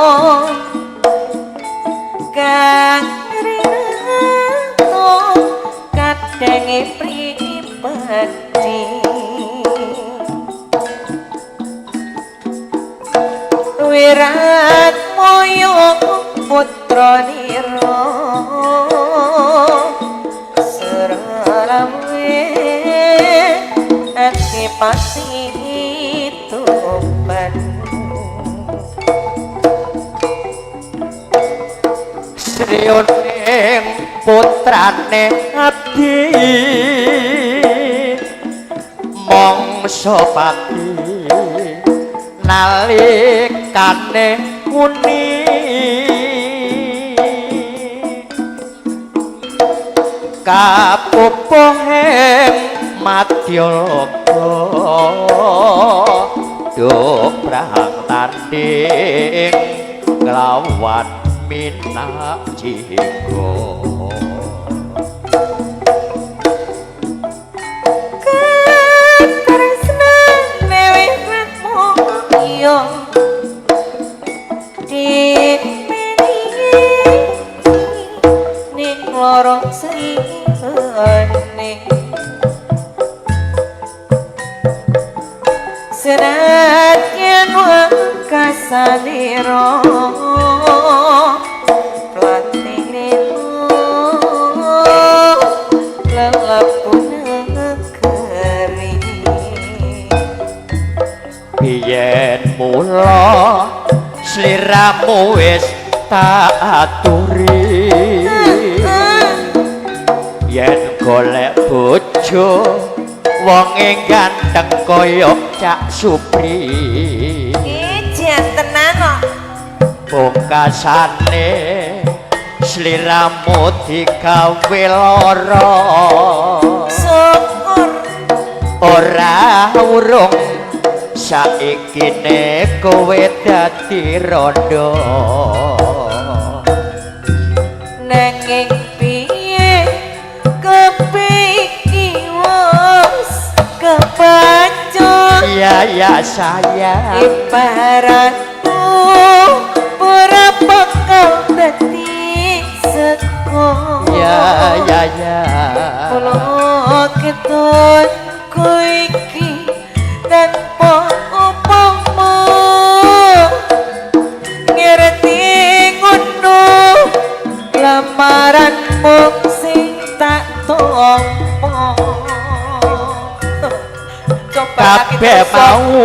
kang rinato kadenge pribadi Wirat moyo putra nira Seralawe Adipati Tuban Srioning putrane abdi mangsa pati nalikane muni kapupuhing madyaloka duh prang tanding nglawan minak jingga. Katresnane wiratmoyo Dipeni ning lorong srine Senadyan wekasanira Platinilo lelebu negeri Biyen mula sliramu wis tak aturi yen golek bojo wonge ganteng kaya Cak Supri. Ijen tenan kok. Pungkasane sliramu digawe lara. Syukur Ora urung saikine kowe dadi rondo. Nanging piye kepiki wis kepacut Ya ya sayang ibaratku ora bakal dadi seko. Ya ya ya. Kula ketun iki tanpa upama ngerti ngono lamaranmu sing tak tompo. Coba lagi Kabeh terus. mau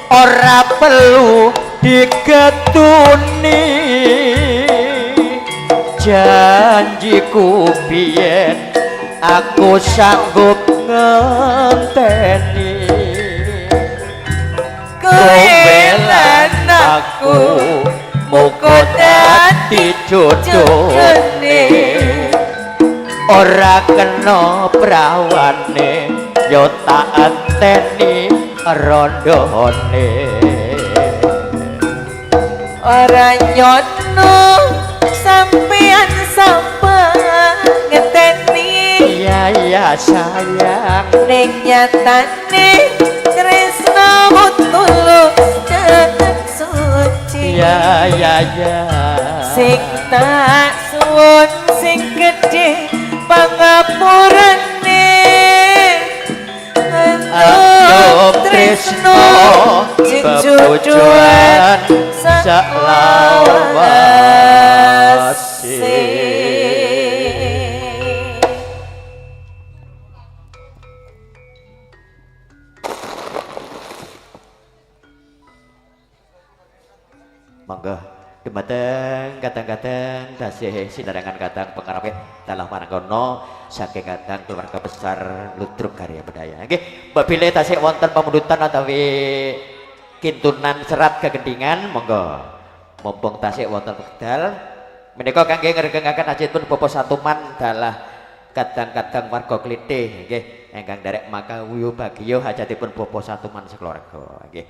ora perlu digetuni janjiku biyen aku sanggup ngenteni Kowe lan aku muga dadi jodhone ora kena prawane yo tak enteni rondone. Ora nyono sampean sapa ngeteni. Iya iya sayang. Ning nyatane tresnamu tulus dan suci. Iya iya iya. Sing tak suwun sing gedhe pangapurane. Aduh tresno jejojoan bebojoan saklawase. Monggo dumateng kadang-kadang tasih sinarengan kadang pengarepe dalah marangkono saking kadang keluarga besar Ludruk Karya Budaya. Nggih, mbok bilih tasih wonten pamundutan utawi kintunan serat kegendingan monggo. Mumpung tasih wonten wekdal menika kangge ngregengaken ajitipun Bapak Satuman dalah kadang-kadang warga Klithih nggih ingkang nderek makawuyu bagya hajatipun Bapak Satuman sekeluarga nggih.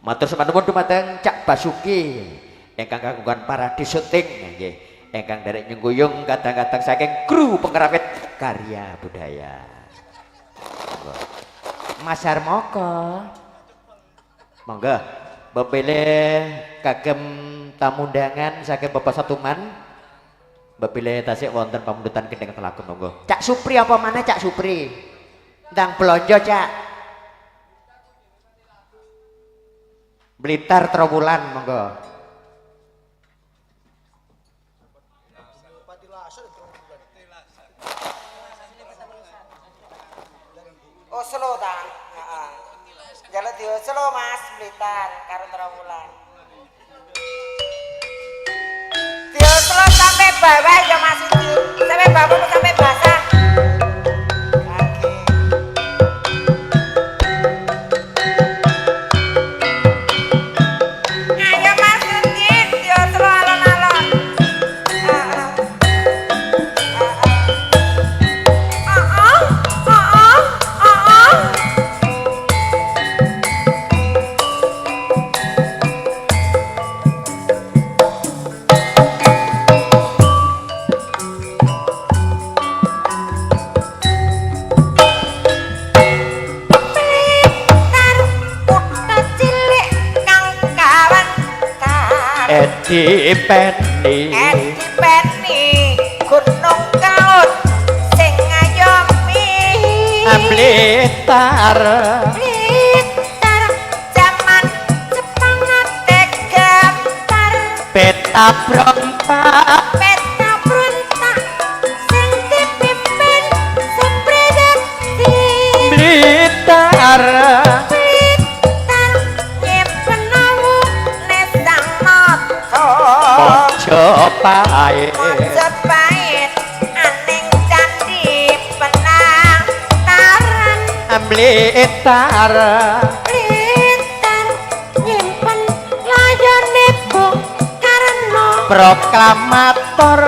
Matur sembah nuwun dumateng Cak Basuki ingkang kagungan paradis syuting nggih ingkang nderek nyengkuyung kadang-kadang saking kru pengrawit Karya Budaya. Monggo. Mas Harmoko. Monggo bebele kagem tamu undangan saking Bapak Satuman. Bebele tasik wonten pamundutan gendheng telaga monggo. Cak Supri apa maneh Cak Supri? Ndang blonjo Cak. Blitar Trowulan monggo. Oslo ta? Heeh. Njaluk di Oslo Mas Blitar karo Trowulan. Di Oslo sampai bawah ya Mas iki. Sampai bawah apa sampai basah? Oke. Ayo Mas Udin, di Oslo alon-alon. Heeh. Heeh. Heeh. Heeh. Blitar kutha cilik kang kawentar. Edi Peni. Edi Peni Gunung Kaut sing ngayomi. Blitar. Blitar jaman Jepang nate gentar. Peta berontak. Peta berontak sing dipimpin Supriyadi. Blitar. Blitar nyimpen awune sang nata. Mojopahit. Mojopahit aning candi penangtaran. Blitar. Blitar nyimpen layone Bung Karno. Proklamator.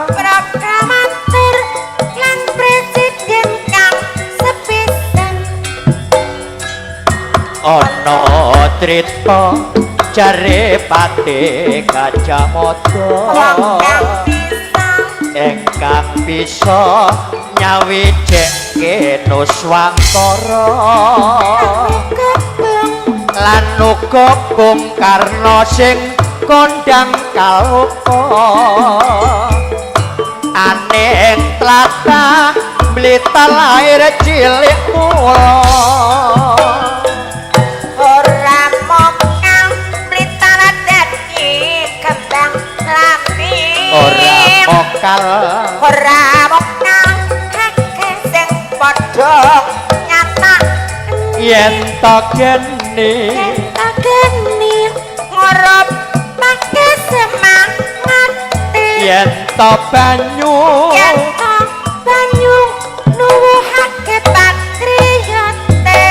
Proklamator lan presiden kang sepisan. Ana crita jare Patih Gajah Mada. Wong kang bisa ingkang bisa nyawijekke Nuswantara kebong lan uga Bung Karno sing kondang kaloka aning tlatah Blitar lair cilik mula. Ora mokal Blitar dadi kembang lami. Ora mokal. Ora mokal akeh sing padha nyata. Yen to geni. Yen to geni ngurupake semangate. Yen to banyu. Yen to banyu nuwuhake patriote.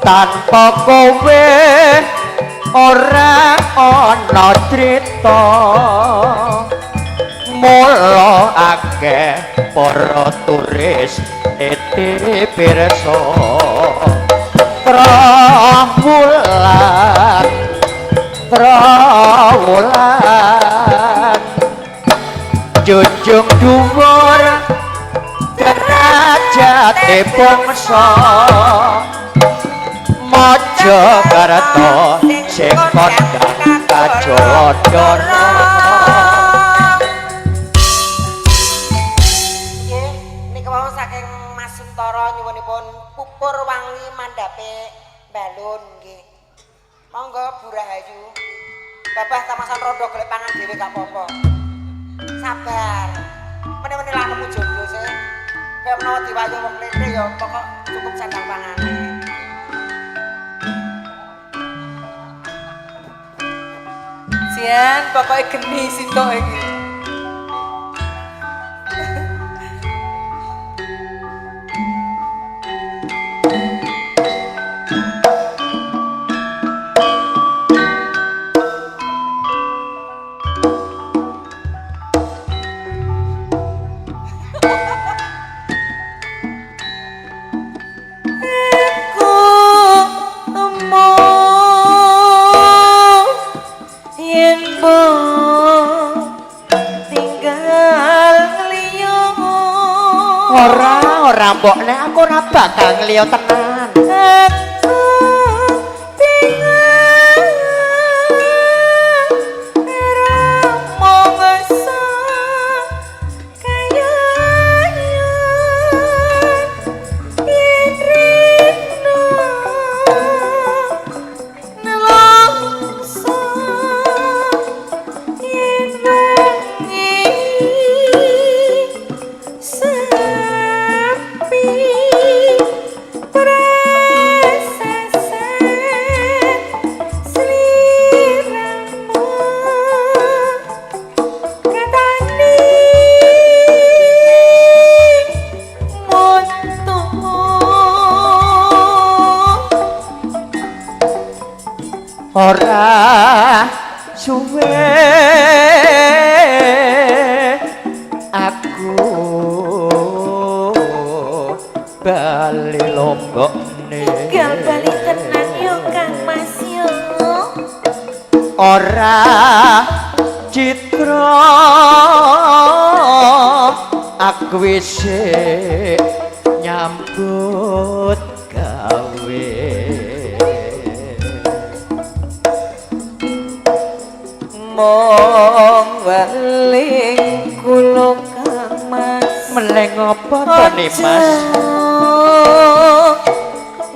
Tanpa kowe ora ana crita, mula akeh para turis niti pirsa. Trawulan, trawulan, junjung dhuwur derajate bangsa. Mojokerto sing kondang kajodoro. Nggih, nika wau saking Mas Suntara nyuwunipun pupur wangi mandhape balun nggih. Monggo Bu Rahayu. Babah tamasan rondo golek pangan dhewe gak apa-apa. Sabar. Mene-mene lah nemu jondo sih. Kaya menawa diwayu wong lete ya pokok cukup sandang pangane. Jian, pokoknya geni sitok iki. Aku emoh yen mbok tinggal liyo. Ora, ora mbok, nek aku ora bakal ngliyo tenan. Aku bingung rumangsa kaya yen rino nelongso yen wengi sepi prasasat sliramu katani muntumu. Ora suwe aku bali lombokne. Tinggal bali tenan yo Kang Mas yo. Ora citra aku wis nyambut gawe. Mong weling kula Kang Mas. Meleng apa to nih Mas?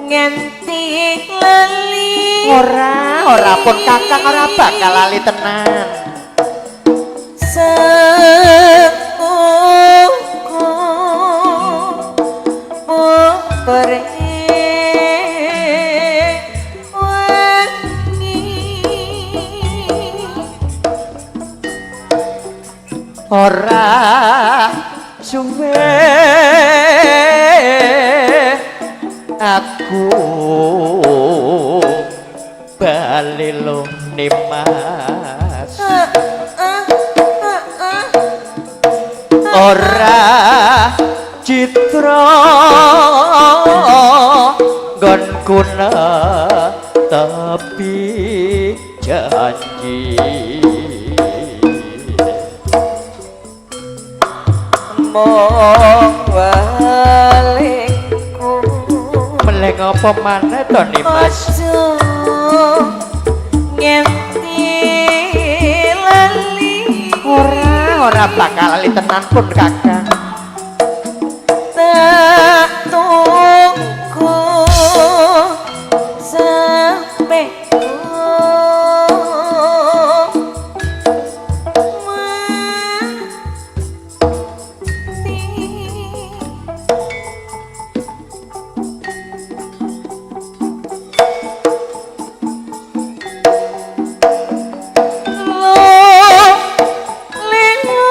Nganti lali. Ora, ora pun kakang ora bakal lali tenan. Seuku pupure wengi. Ora suwe aku bali lho Mas. Ora citra nggonku tapi janji. Mong welingku Meleng apa maneh to nih Mas? aja nganti lali. Ora, ora bakal lali tenan pun kakang. Tak tunggu sampai mati. Lo lilo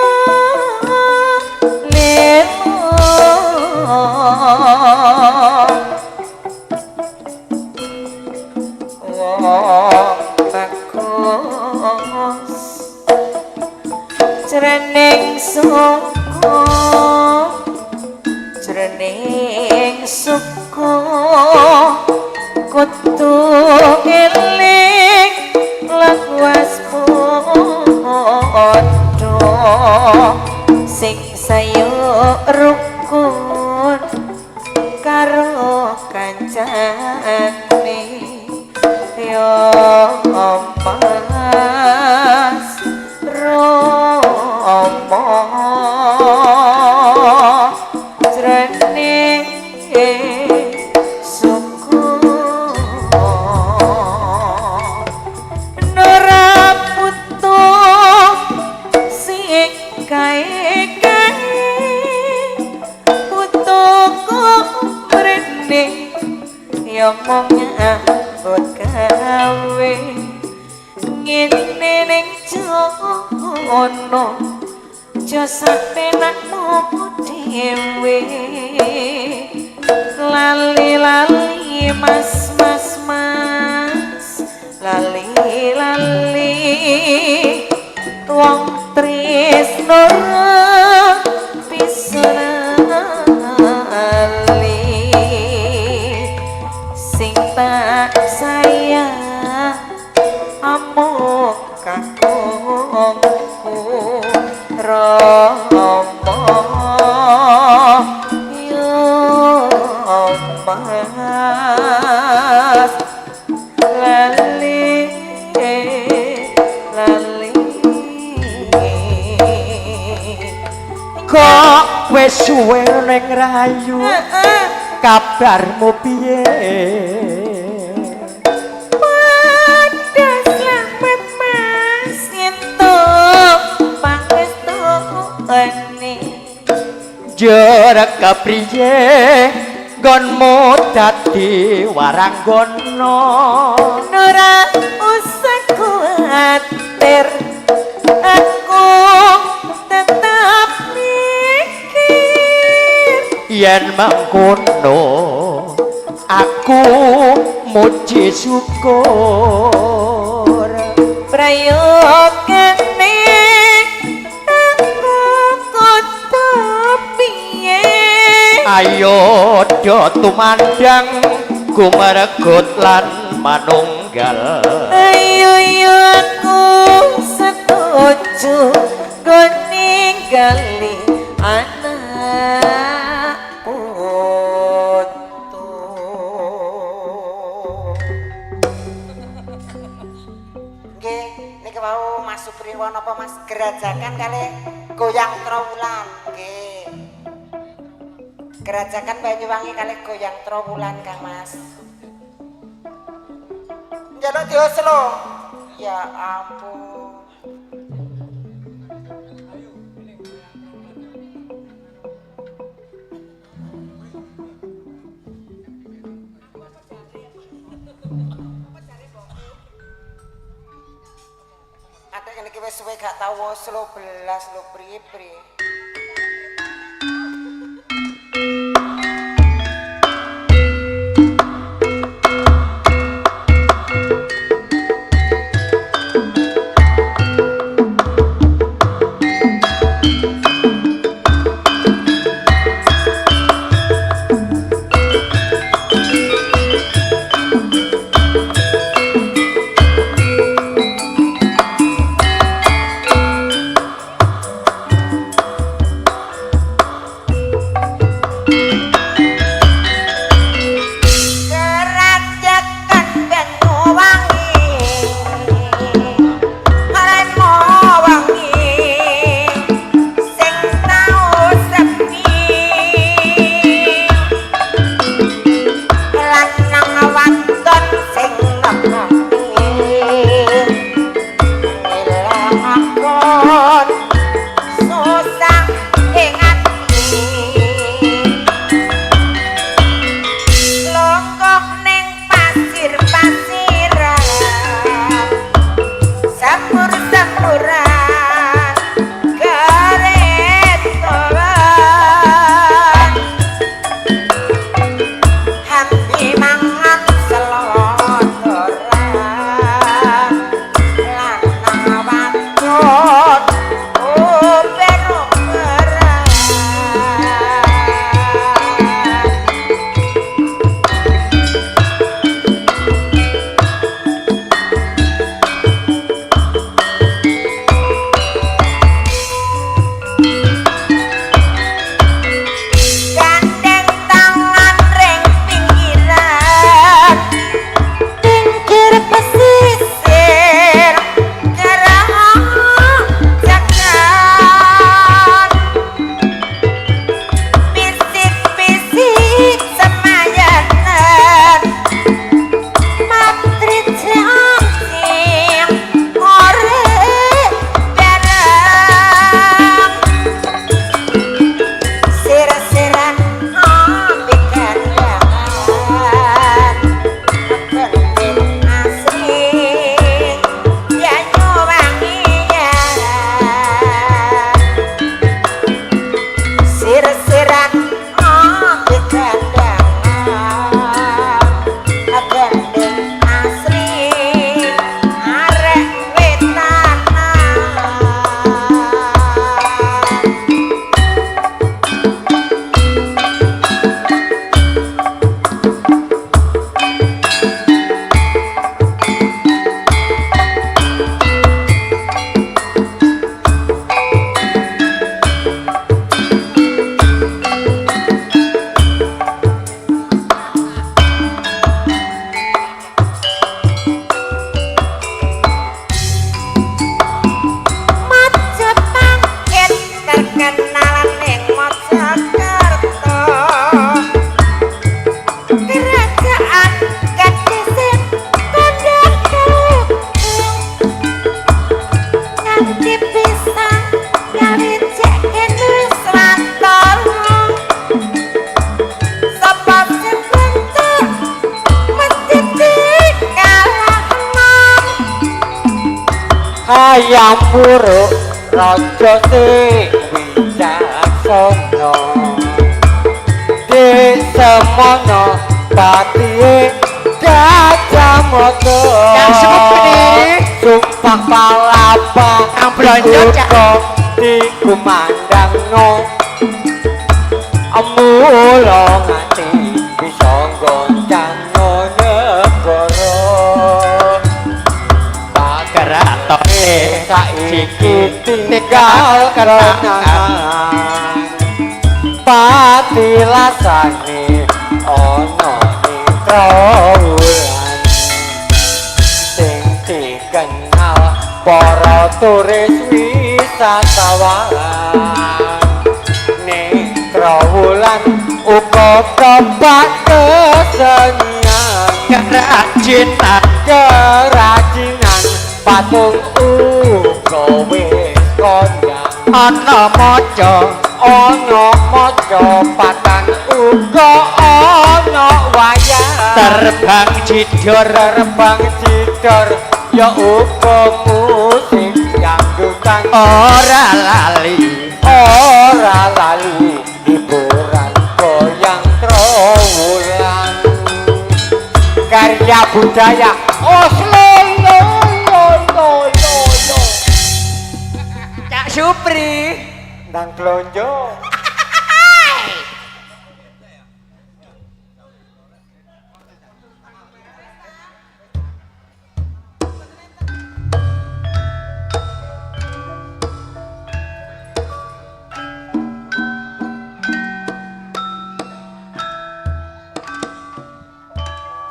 suku kudu eling lan waspada sing sayo rukun karo kancane yo Mas Romo jrene suku nora putu sing kae-kae putuku mrene ya mung nyambut gawe ngene ning jono aja sapenakmu dhewe lali-lali mas mas mas lali-lali wong tresno bisa lali sing tak sayang amuk kakungku Rama yo Mas lali lali Kok wis suwe ning rayu kabarmu piye? Padha slamet Mas entuk pangestune Jare kepriye nggonmu dadi waranggana? Ora usah kuatir aku tetap mikir Yen mangkono aku muji syukur. Prayogane aku kudu piye Ayo do tumandang gumeregut lan manunggal. Ayo yo aku setuju nggo ninggali anak putu. Nggih, niki wau Mas Supriwo napa Mas Gerajakan kalih Goyang Trawulan. Nggih. Gerajakan Banyuwangi kalih Goyang Trawulan Kang Mas. Njaluk dioslo. Ya ampun. Adek ngene iki wis suwe gak tau oslo belas lho priye-priye. Hayam Wuruk raja sing wicaksana Desemono patihe Gajah Mada. Kang Supri. Sumpah palapa Kang blonjo, Cak. Dikumandangno mula nganti bisa goncangno negara. Keratone Saiki tinggal kenangan patilasane ana ning Trowulan sing dikenal para turis wisatawan. Ning Trowulan uga tempat kesenian, kerajinan, kerajinan patung uga wis kondang. Ana maca, ana maca patan uga ana wayang, terbang jidor, terbang jidor ya uga musik dangdutan. Ora lali, ora lali hiburan goyang Trowulan karya budaya Oslo lo lo lo lo lo. Cak Supri. Ndang blonjo.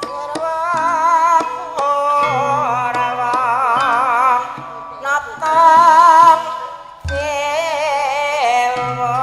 Ora wong nata dewa.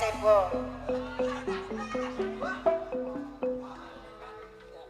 sebo.